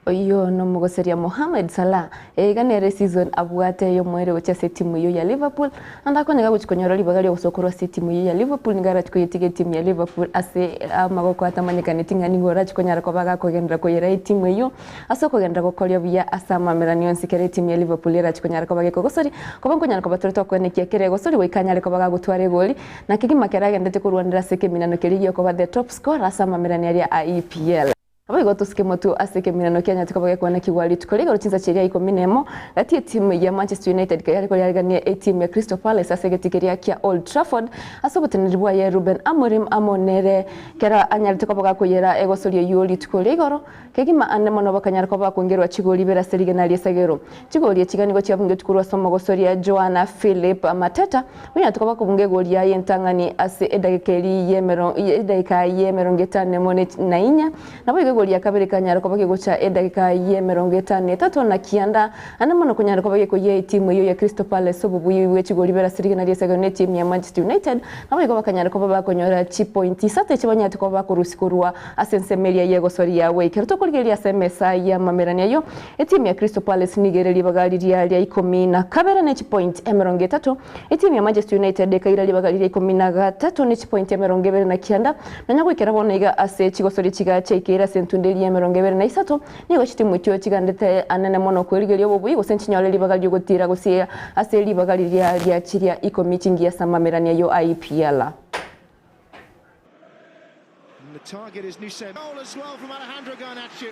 Oyio nomogoseria Mohamed Salah, eiga nere season abwate ey'omoerio gochia ase etimu eyio ya Liverpool, ande akonyega gochia konyora ribaga riogosoa korwa ase etimu eyio ya Liverpool nigo arachie koyetiga etimu ya Liverpool ase amagoko atamanyekaneti ng'a nigo orachie konyara koba gakogenderera koyera etimu eyio ase okogenderera gokoria buya ase amamerani onsi kera etimu ya Liverpool erachie konyara koba gekogosoria koba nkonyara koba tore tokoenekia kera egosori goika anyare koba gagotwara egoli na kegima kera agenderete korwanera ase ekeminano keria giokoba the top scorer ase amamerani aria a EPL. Naboigo tosike motwe ase ekeminano kianyarete koba gekwanekigwa rituko rigoro chinsa chiria ikomi nemo, gati y'etimu ya Manchester United yare koriarigania etimu ya Crystal Palace ase egetii keria kia Old Trafford ase oboteneneri bwaye Ruben Amorim amo nere kero anyarete koba gakoyera egosoria eyio rituko ria igoro kegima ande mono bakanyara koba bakoingerwa chigori ibere ase rigena ri'esagero. Chigori echi iga nigo chiabungetwe korwa ase omogosoria Joana Philip Mateta onyarete koba akobunga egori yaye entang'ani ase edageka eria y'emero edageka y'emerongo etano emo na inya, naboigo egori ya kabere ekanyara koba kegocha edageka y'emerongo etano na etato na kianda, ande mono konyara koba gekoyia etimu eyio ya Crystal Palace obobuya bwe chigori ibere ase rigena ri'esagero na etimu ya Manchester United, naboigo bakanyara koba bakonyora chipointi isato echi banyarete koba bakorusia korwa ase ensemo eria y'egosoria yawe. Ekero tokorigereria ase emesa y'amamerani ayio, Etimu ya Crystal Palace nigo ere ribaga riria ria ikomi na kabere ne chipointi emerongo etato. Etimu ya Manchester United ekaira ribaga riria ikomi na gatato ne chipointi emerongo ebere na kianda, nonya goikera bono iga ase chigosoria chiga chiaikeire ase entunde eria 23, nigo chitimu echio chigandete anene mono kwerigeria obobui gose nchinyore ribaga riogotiira gose ase ribaga riria ria chiria ikomi chingiya ase amamerania yo IPL.
And the target is Nusem. Goal as well from Alejandro Garnacho.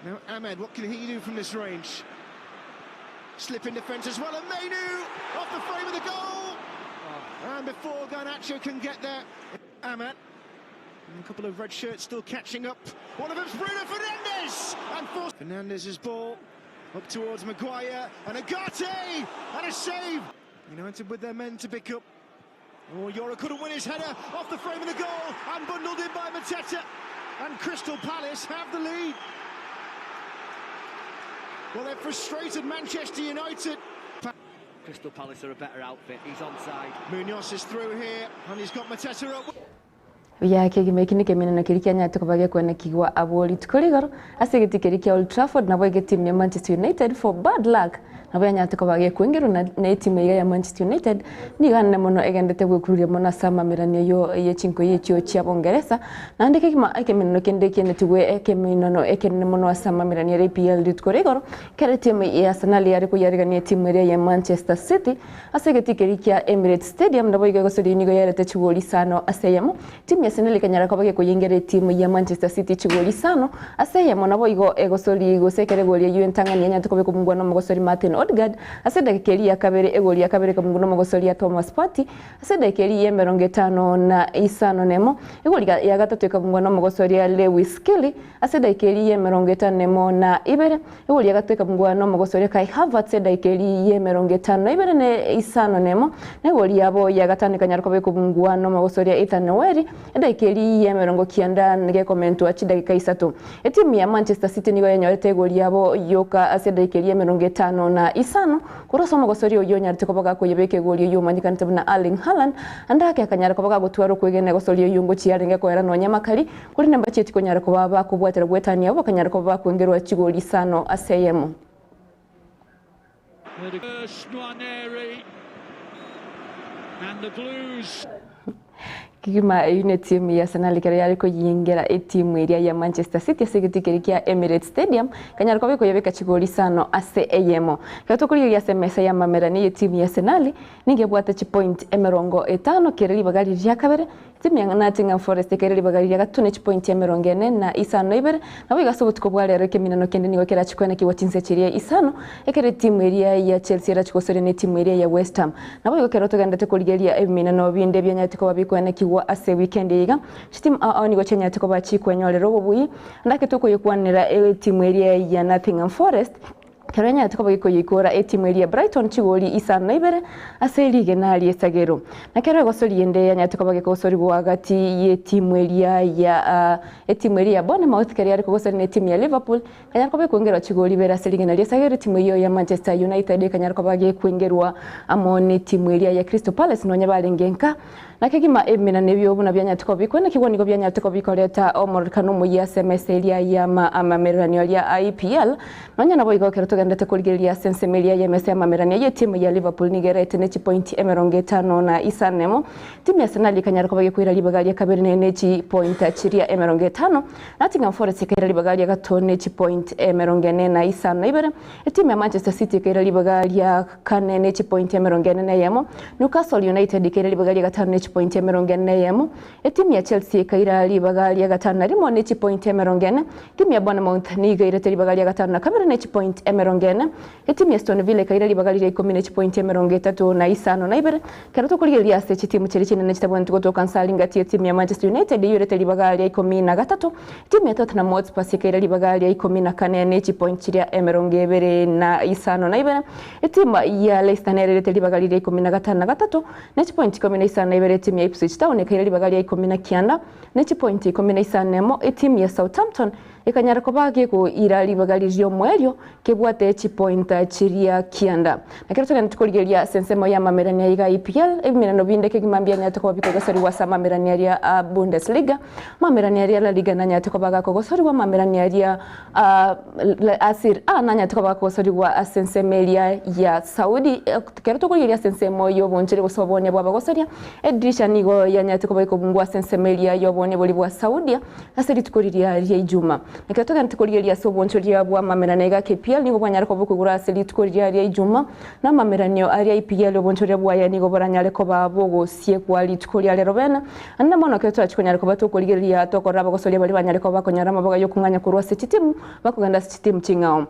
Now Ahmed, what can he do from this range? Slip in defence as well, and Mainoo off the frame of the goal. And before Garnacho can get there, Ahmed. And a couple of red shirts still catching up. One of them's Bruno Fernandes! And for Fernandes's ball up towards Maguire and Agate and a save. United with their men to pick up. Oh, Yoro couldn't win his header off the frame of the goal and bundled in by Mateta. And Crystal Palace have the lead. Well, they've frustrated Manchester United.
Crystal Palace are a better outfit. He's onside.
Munoz is through here and he's got Mateta up.
Buya kegima eki nekemeneno keria kianyarete koba gekwenekigwa abwo rituko rigoro ase egetii keria kia Old Trafford nabo egetimu ya Manchester United for bad luck nabo yanyarete koba gekwengerwa na na etimu iga ya Manchester United nigo anene mono egendete gwekururia mono ase amamerani ayio ye chinkoyo echio chia Bongeresa naende kegima ekemeneno kende kianetigwe ekemeneno ekenene mono ase amamerani ere EPL rituko rigoro kera etimu ya Arsenal yare koyarigania etimu eria ya Manchester City Ase egetii keria kia Emirates Stadium naboigo egosoria nigo yarete chigori isano ase eyemo. Timu ya Arsenal ekanyara koba gekoyengera etimu ya Manchester City chigori isano ase eyemo naboigo egosori gose ekero egori eyio entang'ani yanyarete koba ekomungwa nomogosori Martin Odegaard ase edageka eria ya kabere egori ya kabere ekamungwa nomogosori Thomas Partey ase edageka eria y'emerongo etano na isano nemo egori ya gatato ekabungwa nomogosori Lewis Skelly ase edageka eria y'emerongo etano nemo na ibere Egori agatweka mongwana omogosoria Kai Havertz edaika eria y'emerongo etano na ibere na isano nemo, na egori yabo ya gatano ekanyara koba ekobungwa nomogosoria Ethan Nwaneri edaika eria y'emerongo kianda gekomentwa chidageka isato. Etimu ya Manchester City nigo yanyorete egori yabo yoka ase edaika eria y'emerongo etano na isano korwa ase omogosoria oyio onyarete koba gakoyebeka egori eyio omanyekanete buna Erling Haaland ande ake akanyara koba gagotwara okwegena egosoria oyio ngochia arenge koera nonya amakari Korende mbachieti konyara koba bakobwatera gwetania abwo bakanyara koba bakwengerwa chigori isano ase eyemo. Kegima eyio netimu ya Arsenal ekero yare koyingera etimu eria ya Manchester City ase egetii keria kia Emirates Stadium ekanyara koba ekoyebeka chigori isano ase eyemo. Ekero tokorigereria ase emesa y'amamerani y'etimu ya Arsenal nigo ebwate chipoint 50 kere ribaga riria ria kabere Timu ya Nottingham Forest ekaira ribaga riria gatato ne chipointi 45, naboigo ase obotuko bwa rero ekeminano kende nigo kerachie koenekigwa chinsa chiria isano, ekero etimu eria ya Chelsea erachie gosoria netimu eria ya West Ham. Naboigo ekero togenderete korigereria ebiminano binde bianyarete koba bikoenekigwa ase ewikendi eye iga, chitimu ao ao nigo chianyarete koba chikwenyorera obobui. Ndake tokoyekwanera etimu eria ya Nottingham Forest, Ekero enyarete koba gekoyeikora etimu eria ya Brighton chigori isano na ibere ase rigena ri'esagero. Na kero egosori ende yanyarete koba gekogosorigwa gati y'etimu eria ya etimu eria ya Bournemouth kero yare kogosori na etimu ya Liverpool ekanyara koba ekwengerwa chigori ibere ase rigena ri'esagero etimu eyio ya Manchester United ekanyara koba gekwengerwa amo n'etimu eria ya Crystal Palace nonya barenge nka Na kegima ebimenano ebio buna bianyarete koba bikwenekigwa nigo bianyarete koba bikoreta omororekano omoyia ase emesa eria y'amamereranio aria a EPL. Nonya naboigo ekero togenderete korigereria ase ensemo eria y'emesa y'amamereranio y'etimu ya Liverpool nigo eraete ne chipointi 55 nemo. Timu ya Arsenal ekanyara koba gekoira ribaga ria kabere ne chipointa chiria 50. Nottingham Forest ekaira ribaga ria gatato ne chipoint 45. Etimu ya Manchester City ekaira ribaga ria kane ne chipointi 41, Newcastle United ekaira ribaga ria gatano ne chipointi 41, etimu ya Chelsea ekaira ribaga ria gatano na rimo ne chipointi 40, etimu ya Bournemouth nigo eirete ribaga ria gatano na kabere ne chipointi 40, etimu ya Aston Villa ekaira ribaga riria ikomi ne chipointi 35. Ekero tokorigereria ase chitimu chiria chinene chitabwenereti gotoka nse aria ngati etimu ya Manchester United eyio erete ribaga ria 13, etimu ya Tottenham Hotspur ekaira ribaga ria 14 ne chipointi chiria 25. Etimu ya Leicester nererete ribaga riria 13, ne chipointi 52. Etimu ya Ipswich Town ekaira ribaga ria 19, ne chipointi 11. Etimu ya Southampton ekanyara koba gekoira ribaga riria omoerio kebwate chipointa chiria kianda. Na kero togende tikorigereria ase ensemo y'amamerani aiga EPL, ebimerano binde kegima mbianyarete koba bikogosorigwa ase amamerani aria a Bundesliga, amamerani aria La Liga nanyarete koba gakogosorigwa, amamerani aria a Serie A nanyarete koba gakogosorigwa ase ensemo eria ya Saudi. Ekero tokorigereria ase ensemo y'obonchori gose obonia bw'abagosoria, Edirisha nigo yanyarete koba ekobungwa ase ensemo eria y'oboonia boria bwa Saudia ase rituko riria ria Ijuma. Ekero togenderete korigereria ase obonchoria bw'amamerano aiga KPL nigo bwanyare koba bokoigurwa ase rituko riria ria Ijuma, na amameranio aria IPL obonchoria bwaye nigo boranyare koba bogosiekwa rituko ria rero bene. Naende mono ekero torachie konyara koba tokorigereria tokorora abagosoria baria banyare koba bakonyora amaboga y'okong'anya korwa ase chitimu bakogenda ase chitimu ching'ao.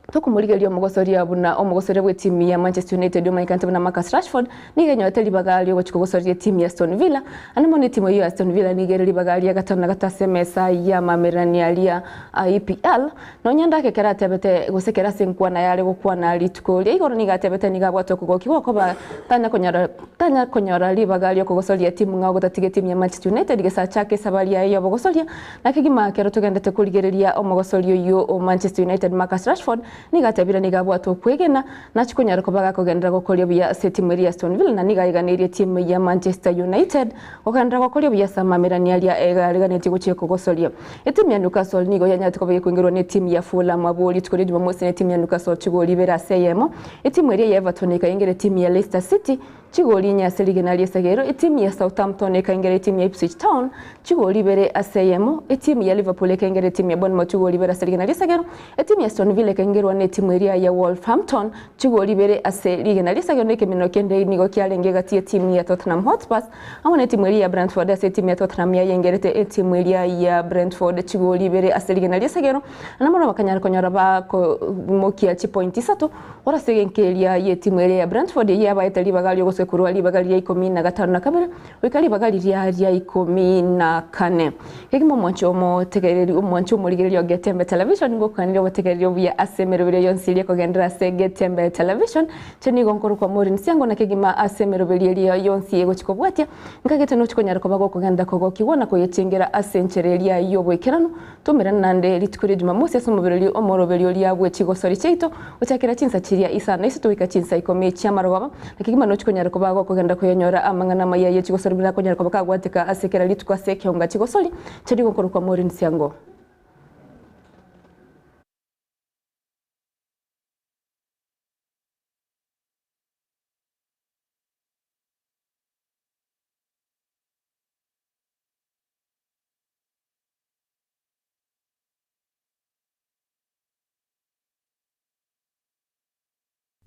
Tokomorigereria omogosoria buna omogosoria bw'etimu ya Manchester United omanyekanete buna Marcus Rashford nigo enyorete ribaga riogochia kogosoria etimu ya Aston Villa ande mono etimu eyio ya Aston Villa nigo ere ribaga ria gatano na gatato ase emesa y'amamererania aria a EPL nonya ndake ekero atebete gose ekero ase enkwana yare gokwana rituko ria igoro nigo atebete nigo abwate okogokigwa okoba tanya konyora tanya konyora ribaga riokogosoria etimu ng'a ogotatiga etimu ya Manchester United gese achake esabari yaye y'obogosoria Na kegima ekero togendete korigereria omogosori oyio o Manchester United Marcus Rashford nigo atebire nigo abwate okwegena nachie konyara koba gakogenderera gokoria buya ase etimu eria ya Aston Villa na nigo aiganeirie etimu ya Manchester United gogenderera gokoria buya ase amamerani aria egareganetie gochia kogosoria. Etimu ya Newcastle nigo yanyarete koba gekoingerwa netimu ya Fulham abwo rituko ria Jumamosi na etimu ya Newcastle chigori ibere ase eyemo. Etimu eria ya Everton ekaingera etimu ya Leicester City Chigori inye ase rigena ri'esegero, etimu ya Southampton ekaingera etimu ya Ipswich Town chigori ibere ase eyemo, etimu ya Liverpool ekaingera etimu ya Bournemouth chigori ibere ase rigena ri'esegero, etimu ya Aston Villa ekaingerwa netimu eria ya Wolverhampton chigori ibere ase rigena ri'esegero na ekeminwa kende nigo kiarenge egati y'etimu ya Tottenham Hotspurs amo netimu eria ya Brentford ase etimu ya Tottenham yayengerete etimu eria ya Brentford chigori ibere ase rigena ri'esegero na mono bakanyara konyora bakoimokia chipointi isato Ore ase egenka eria y'etimu eria ya Brentford eyio yabaete ribaga ri'ogosoa korwa ribaga riria ikomi na gatano na kabere goika ribaga riria ria ikomi na kane. Kegima omwancho omotegereri omwancho omorigereria o Getembe Television ngokoganirie obotegereri obuya ase emeroberio yonsi eria ekogenderera ase Getembe Television. Inche nigo nkorokwa Maureen Siango na kegima ase emeroberio eria yonsi egochi kobwatia nkagete nochi konyara koba gokogenda kogokigwa na koyechengera ase enchera eria y'oboikeranu Tomerane naende rituko ria Jumamosi ase omobere omoroberio oria bwe chigosori chiaito, gochakera chinsa chiria isano na isato goika chinsa ikomi chi'amarogoba, na kegima nochi konyara koba gokogenda koyanyora amang'ana amaya ye chigosori buna akonyara koba kagwateka ase kera rituko ase ekeonga chigosori chiria gokorokwa Maureen Siango.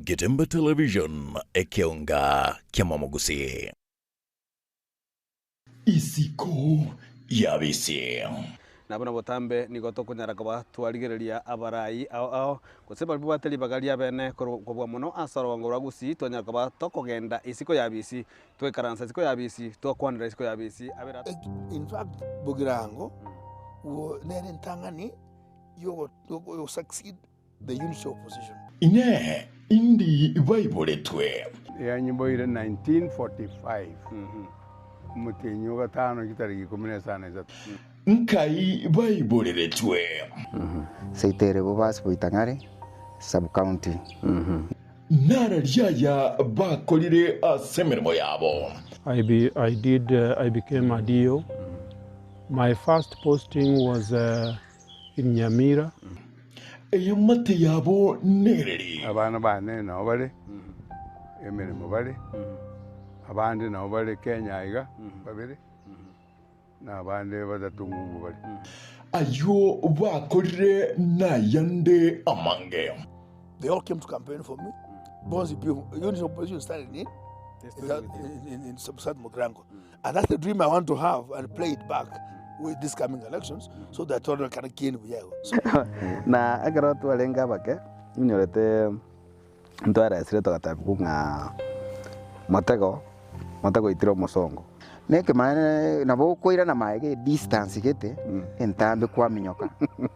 Getembe Television, ekeonga ki'amamogusii. Isiko y'abisi.
Na buna botambe nigo tokonyara koba twarigereria abarai ao ao, gose baria babwate ribaga riabene kobua mono ase orogongo rwa Gusii, twanyara koba tokogenda isiko y'abisi, twaikaransa isiko y'abisi, twakwanera isiko y'abisi, abere.
In fact, Bogirango nere entang'ani yogo succeed the unity opposition.
Inee! Indi baiboretwe?
Yanyiboire 1945, omotienyi o gatano chitariki ikomi na isano na isato.
Nkai baiboreretwe?
Seito ere Bobasi Boitang'are Sub-county.
Nararia aya bakorire ase emeremo yabo.
I, be, I did I became a DO. My first posting was in Nyamira.
Eamate yabo nereri.
Abana bane nao bare emeremo bare, abande nao bare Kenya aiga babere, na abande batato ng'umbu bare.
Ayio bakorire nayande amange.
They all came to campaign for me. Bonzi unity opposition started in, in, in, in South Mugirango. And that's the dream I want to have and play it back with these coming elections so that all can gain Buyago. So,
Na ekero twarenge abake, inyorete ntwaeresire togatebigwa ng'a motego, motego oitire omosongo.
Nekemaene nabo okoirana maega edistance gete entambe kwaminyoka.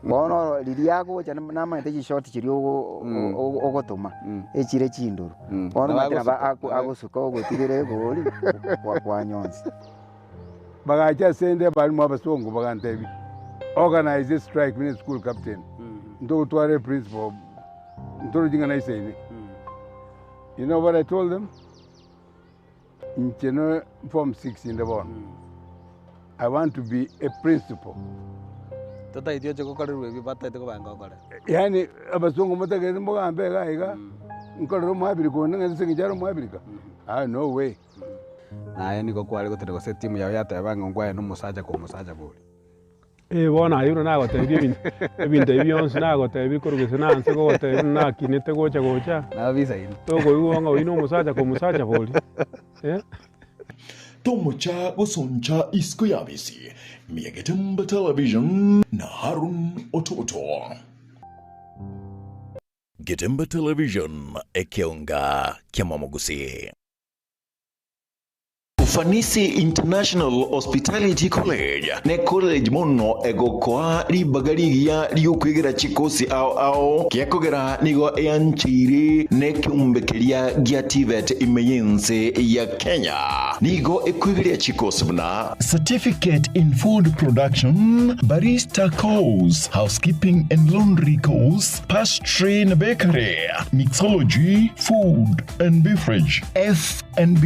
Bono riria agocha namanyete chishoti chiria ogotoma echire chindoro. Bono omanyete nabo agosuka ogotigera egori kwanyonsi.
Bagacha ase 'nde abalimu abasongo bagantebia, Organise a strike buna eschool captain, ntogotwara eprincipal, ntorochi ng'a naisaine. You know what I told them? Inche no form six inde bono, I want to be a principal.
Totaeti oche gokorerwa ebio bataete kobanga okore.
Yaani abasongo motagete mbogambe iga iga, nkorere omoabirika onde ng'a ase eng'encho are omoabirika? Ah no way.
Naye nigo kware gotera gose etimu yao yateba ng'a nkwaye na omosacha kwa omosacha bori.
Eh bono aye buna nagotebirie ebinto ebinto ebi bionsi nagotebirie korwa gese na nse gogotebia buna nakinete gocha gocha,
Nabisaine.
tokoigwa ng'a oyio na omosacha kwa omosacha bori eh.
Tomocha gosoncha isiko y'abisi, Miagetembe Television na Harun Ototo. Getembe Television, ekeonga ki'amamogusii. Ufanisi International Hospitality College ne college mono egokoa ribaga rigiya riokwegera chikosi ao ao, gekogera nigo eancheire nekeombe keria gia TVET ime y'ense ya Kenya. Nigo ekwegeria chikosi buna. Certificate in Food Production, Barista Course, Housekeeping and Laundry Course, Pastry na Bakery, Mixology, Food and Beverage, F&B.